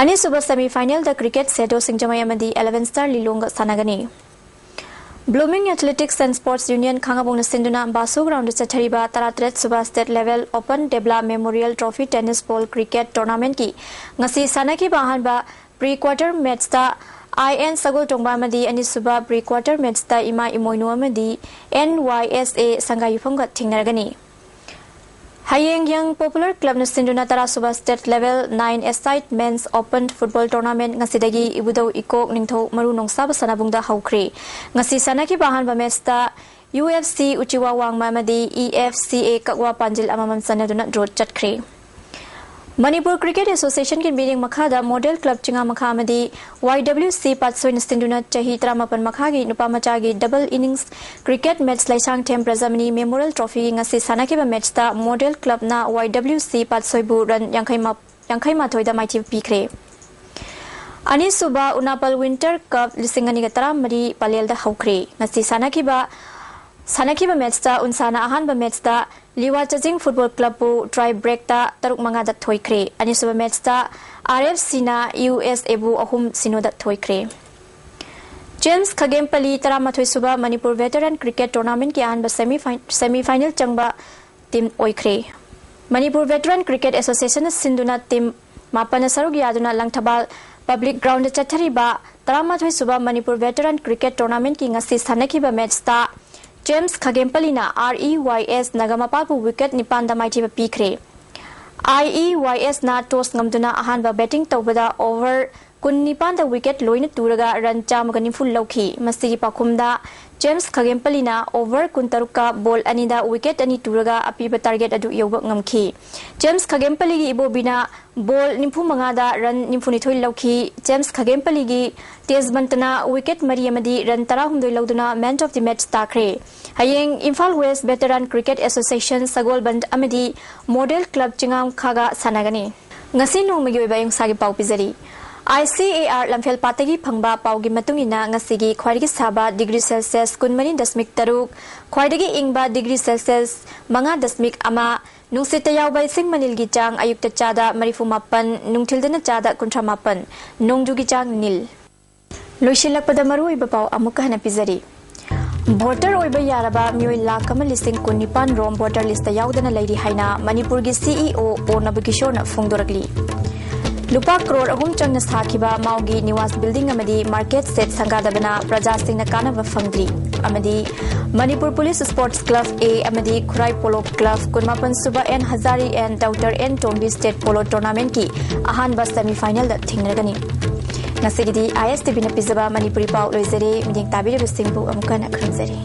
ꯑꯅꯤꯁꯨꯕ ꯁꯦꯃꯤ ꯐꯥꯏꯅꯦꯜꯗ ꯀ꯭ꯔꯤꯀꯦꯠ ꯁꯦꯗꯣ ꯁꯤꯡꯖꯃꯩ ꯑꯃꯗꯤ ꯑꯦꯂꯦꯚꯦꯟ ꯁ꯭ꯇꯥꯔ ꯂꯤꯂꯣꯡꯒ ꯁꯥꯟꯅꯒꯅꯤ꯫ Blooming athletics and sports union ꯈꯥꯉꯕꯣꯡꯅ ꯁꯤꯟꯗꯨꯅ ꯕꯥꯁꯨ ꯒ꯭ꯔꯥꯎꯟꯗ ꯆꯠꯊꯔꯤꯕ ꯇꯔꯥꯇꯔꯦꯠ ꯁꯨꯕ state level open Debla memorial trophy tennis ball cricket ꯇꯣꯔꯅꯥꯃꯦꯟꯠꯀꯤ ꯉꯁꯤ ꯁꯥꯟꯅꯈꯤꯕ ꯑꯍꯥꯟꯕ ꯄ꯭ꯔꯤ ꯀ꯭ꯋꯥꯇꯔ ꯃꯦꯠꯆꯇ ꯑꯥꯏ ꯑꯦꯟ ꯁꯒꯣꯜꯇꯣꯡꯕ ꯑꯃꯗꯤ ꯑꯅꯤꯁꯨꯕ ꯄ꯭ꯔꯤ ꯀ꯭ꯋꯥꯇꯔ ꯃꯦꯠꯆꯇ ꯏꯃꯥ ꯏꯃꯣꯏꯅꯨ ꯑꯃꯗꯤ ꯑꯦꯟ ꯋꯥꯏ ꯑꯦꯁ ꯑꯦ ꯁꯪꯒꯥꯏꯌꯨꯝꯐꯝꯒ ꯊꯦꯡꯅꯔꯒꯅꯤ꯫ ꯍꯌꯦꯡ Young Popular Clubꯅ ꯁꯤꯟꯗꯨꯅ ꯇꯔꯥ ꯁꯨꯕ State Level nine A-side Men's Open Football Tournament ꯉꯁꯤꯗꯒꯤ ꯏꯕꯨꯙꯧ ꯏꯀꯣꯛ ꯅꯤꯡꯊꯧ ꯃꯔꯨ ꯅꯣꯡꯁꯥꯕ ꯁꯅꯥꯕꯨꯡꯗ ꯍꯧꯈ꯭ꯔꯦ꯫ ꯉꯁꯤ ꯁꯥꯟꯅꯈꯤꯕ ꯑꯍꯥꯟꯕ ꯃꯦꯠꯁꯇ U F C ꯎꯆꯤꯋꯥ ꯋꯥꯡꯃ ꯑꯃꯗꯤ E F C A ꯀꯛꯋꯥ ꯄꯥꯟꯖꯤꯜ ꯑꯃꯃꯝ ꯆꯟꯅꯗꯨꯅ ꯗ꯭ꯔꯣ ꯆꯠꯈ꯭ꯔꯦ꯫ ꯃꯅꯤꯄꯨꯔ Cricket Associationꯒꯤ ꯃꯤꯠꯌꯦꯡ ꯃꯈꯥꯗ Model Club ꯆꯤꯉꯥꯃꯈꯥ ꯑꯃꯗꯤ Y W C ꯄꯥꯠꯁꯣꯏꯅ ꯁꯤꯟꯗꯨꯅ ꯆꯍꯤ ꯇꯔꯥꯃꯥꯄꯟ ꯃꯈꯥꯒꯤ ꯅꯨꯄꯥ ꯃꯆꯥꯒꯤ double innings cricket match Leishangthem ꯄ꯭ꯔꯖꯥꯃꯅꯤ Memorial Trophyꯒꯤ ꯉꯁꯤ ꯁꯥꯟꯅꯈꯤꯕ ꯃꯦꯠꯁꯇ Model Clubꯅ Y W C ꯄꯥꯠꯁꯣꯏꯕꯨ ꯔꯟ ꯌꯥꯡꯈꯩ ꯃꯥ-, ꯌꯥꯡꯈꯩ ꯃꯥꯊꯣꯏꯗ ꯃꯥꯏꯊꯤꯕ ꯄꯤꯈ꯭ꯔꯦ꯫ ꯑꯅꯤꯁꯨꯕ ꯎꯅꯥꯄꯜ Winter Cup ꯂꯤꯁꯤꯡ ꯑꯅꯤꯒ ꯇꯔꯥꯃꯔꯤ ꯄꯂꯦꯜꯗ ꯍꯧꯈ꯭ꯔꯦ꯫ ꯉꯁꯤ ꯁꯥꯟꯅꯈꯤꯕ, ꯁꯥꯟꯅꯈꯤꯕ ꯃꯦꯠꯁꯇ ꯎꯟꯁꯥꯅ ꯑꯍꯥꯟꯕ ꯃꯦꯠꯁꯇ ꯂꯤꯋꯥ ꯆꯖꯤꯡ Football Clubꯄꯨ tie breakꯇ ꯇꯔꯨꯛ ꯃꯉꯥꯗ ꯊꯣꯏꯈ꯭ꯔꯦ꯫ ꯑꯅꯤꯁꯨꯕ ꯃꯦꯠꯁꯇ R F Cꯅ U S Aꯕꯨ ꯑꯍꯨꯝ ꯁꯤꯅꯣꯗ ꯊꯣꯏꯈ꯭ꯔꯦ꯫ ꯖꯦꯝꯁ ꯈꯥꯒꯦꯝꯄꯂꯤ ꯇꯔꯥꯃꯥꯊꯣꯏ ꯁꯨꯕ ꯃꯅꯤꯄꯨꯔ Veteran Cricket Tournamentꯀꯤ ꯑꯍꯥꯟꯕ semi-fi-, semi final ꯆꯪꯕ team ꯑꯣꯏꯈ꯭ꯔꯦ꯫ ꯃꯅꯤꯄꯨꯔ Veteran Cricket Associationꯅ ꯁꯤꯟꯗꯨꯅ team ꯃꯥꯄꯟꯅ ꯁꯔꯨꯛ ꯌꯥꯗꯨꯅ ꯂꯪꯊꯕꯥꯜ Public Groundꯗ ꯆꯠꯊꯔꯤꯕ ꯇꯔꯥꯃꯥꯊꯣꯏ ꯁꯨꯕ ꯃꯅꯤꯄꯨꯔ Veteran Cricket Tournamentꯀꯤ ꯉꯁꯤ ꯁꯥꯟꯅꯈꯤꯕ ꯃꯦꯠꯁꯇ ꯖꯦꯝꯁ ꯈꯥꯒꯦꯝꯄꯂꯤꯅ R E Y S ꯅꯒꯥꯃꯄꯥꯜꯕꯨ wicket ꯅꯤꯄꯥꯟꯗ ꯃꯥꯏꯊꯤꯕ ꯄꯤꯈ꯭ꯔꯦ꯫ I E Y Sꯅ toss ꯉꯝꯗꯨꯅ ꯑꯍꯥꯟꯕ batting ꯇꯧꯕꯗ over ꯀꯨꯟꯅꯤꯄꯥꯟꯗ wicket ꯂꯣꯏꯅ ꯇꯨꯔꯒ run ꯆꯥꯝꯃꯒ ꯅꯤꯐꯨ ꯂꯧꯈꯤ꯫ ꯃꯁꯤꯒꯤ ꯄꯥꯎꯈꯨꯝꯗ ꯖꯦꯝꯁ ꯈꯥꯒꯦꯝꯄꯂꯤꯅ over ꯀꯨꯟꯇꯔꯨꯛꯀ ball ꯑꯅꯤꯗ wicket ꯑꯅꯤ ꯇꯨꯔꯒ ꯑꯄꯤꯕ target ꯑꯗꯨ ꯌꯧꯕ ꯉꯝꯈꯤ꯫ ꯖꯦꯝꯁ ꯈꯥꯒꯦꯝꯄꯂꯤꯒꯤ ꯏꯕꯣꯕꯤꯅ ball ꯅꯤꯐꯨ ꯃꯉꯥꯗ run ꯅꯤꯐꯨꯅꯤꯊꯣꯏ ꯂꯧꯈꯤ꯫ ꯖꯦꯝꯁ ꯈꯥꯒꯦꯝꯄꯂꯤꯒꯤ ꯇꯦꯖꯕꯟꯇꯅ wicket ꯃꯔꯤ ꯑꯃꯗꯤ run ꯇꯔꯥꯍꯨꯝꯗꯣꯏ ꯂꯧꯗꯨꯅ man of the match ꯇꯥꯈ꯭ꯔꯦ꯫ ꯍꯌꯦꯡ Imphal West Veteran Cricket Association ꯁꯒꯣꯜꯕꯟ ꯑꯃꯗꯤ Model Club ꯆꯤꯉꯥꯝꯈꯥꯒ ꯁꯥꯟꯅꯒꯅꯤ꯫ ꯉꯁꯤ ꯅꯣꯡꯃꯒꯤ ꯑꯣꯏꯕ ꯑꯌꯨꯛꯁꯥꯒꯤ ꯄꯥꯎ ꯄꯤꯖꯔꯤ꯫ I C A R ꯂꯝꯐꯦꯜ ꯄꯥꯠꯇꯒꯤ ꯐꯪꯕ ꯄꯥꯎꯒꯤ ꯃꯇꯨꯡ ꯏꯟꯅ ꯉꯁꯤꯒꯤ ꯈ꯭ꯋꯥꯏꯗꯒꯤ ꯁꯥꯕ degree Celsius ꯀꯨꯟꯃꯔꯤ ꯗꯁꯃꯤꯛ ꯇꯔꯨꯛ, ꯈ꯭ꯋꯥꯏꯗꯒꯤ ꯏꯪꯕ degree Celsius ꯃꯉꯥ ꯗꯁꯃꯤꯛ ꯑꯃ, ꯅꯨꯡꯁꯤꯠꯇ ꯌꯥꯎꯕ ꯏꯁꯤꯡ ꯃꯅꯤꯜꯒꯤ ꯆꯥꯡ ꯑꯌꯨꯛꯇ ꯆꯥꯗ ꯃꯔꯤꯐꯨ ꯃꯥꯄꯟ, ꯅꯨꯡꯊꯤꯜꯗꯅ ꯆꯥꯗ ꯀꯨꯟꯊ꯭ꯔꯥ ꯃꯥꯄꯟ, ꯅꯣꯡꯖꯨꯒꯤ ꯆꯥꯡ ꯅꯤꯜ꯫ ꯂꯣꯏꯁꯤꯜꯂꯛꯄꯗ ꯃꯔꯨꯑꯣꯏꯕ ꯄꯥꯎ ꯑꯃꯨꯛꯀ ꯍꯟꯅ ꯄꯤꯖꯔꯤ꯫ Voter ꯑꯣꯏꯕ ꯌꯥꯔꯕ ꯃꯤꯑꯣꯏ ꯂꯥꯈ ꯑꯃ ꯂꯤꯁꯤꯡ ꯀꯨꯟꯅꯤꯄꯥꯟ ꯔꯣꯝ voter listꯇ ꯌꯥꯎꯗꯅ ꯂꯩꯔꯤ ꯍꯥꯏꯅ ꯃꯅꯤꯄꯨꯔꯒꯤ C E O ꯄꯣ ꯅꯕꯀꯤꯁꯣꯔꯅ ꯐꯣꯡꯗꯣꯔꯛꯂꯤ꯫ ꯂꯨꯄꯥ ꯀ꯭ꯔꯣꯔ ꯑꯍꯨꯝ ꯆꯪꯅ ꯁꯥꯈꯤꯕ ꯃꯥꯎꯒꯤ ꯅꯤꯋꯥꯁ building ꯑꯃꯗꯤ market shed ꯁꯪꯒꯥꯗꯕꯅ ꯄ꯭ꯔꯖꯥꯁꯤꯡꯅ ꯀꯥꯟꯅꯕ ꯐꯪꯗ꯭ꯔꯤ꯫ ꯑꯃꯗꯤ Manipur police sports club A ꯑꯃꯗꯤ ꯈꯨꯔꯥꯏ ꯄꯣꯂꯣ ꯀ꯭ꯂꯕ ꯀꯨꯟꯃꯥꯄꯟ ꯁꯨꯕ N ꯍꯖꯥꯔꯤ and Doctor N Tombi State Polo Tournament ꯀꯤ ꯑꯍꯥꯟꯕ semi final ꯗ ꯊꯦꯡꯅꯔꯒꯅꯤ꯫ ꯉꯁꯤꯒꯤꯗꯤ ISTV ꯅ ꯄꯤꯖꯕ ꯃꯅꯤꯄꯨꯔꯤ ꯄꯥꯎ ꯂꯣꯏꯖꯔꯦ꯫ ꯃꯤꯠꯌꯦꯡ ꯇꯥꯕꯤꯔꯤꯕꯁꯤꯡꯕꯨ ꯑꯃꯨꯛ ꯍꯟꯅ ꯈꯨꯔꯨꯝꯖꯔꯤ꯫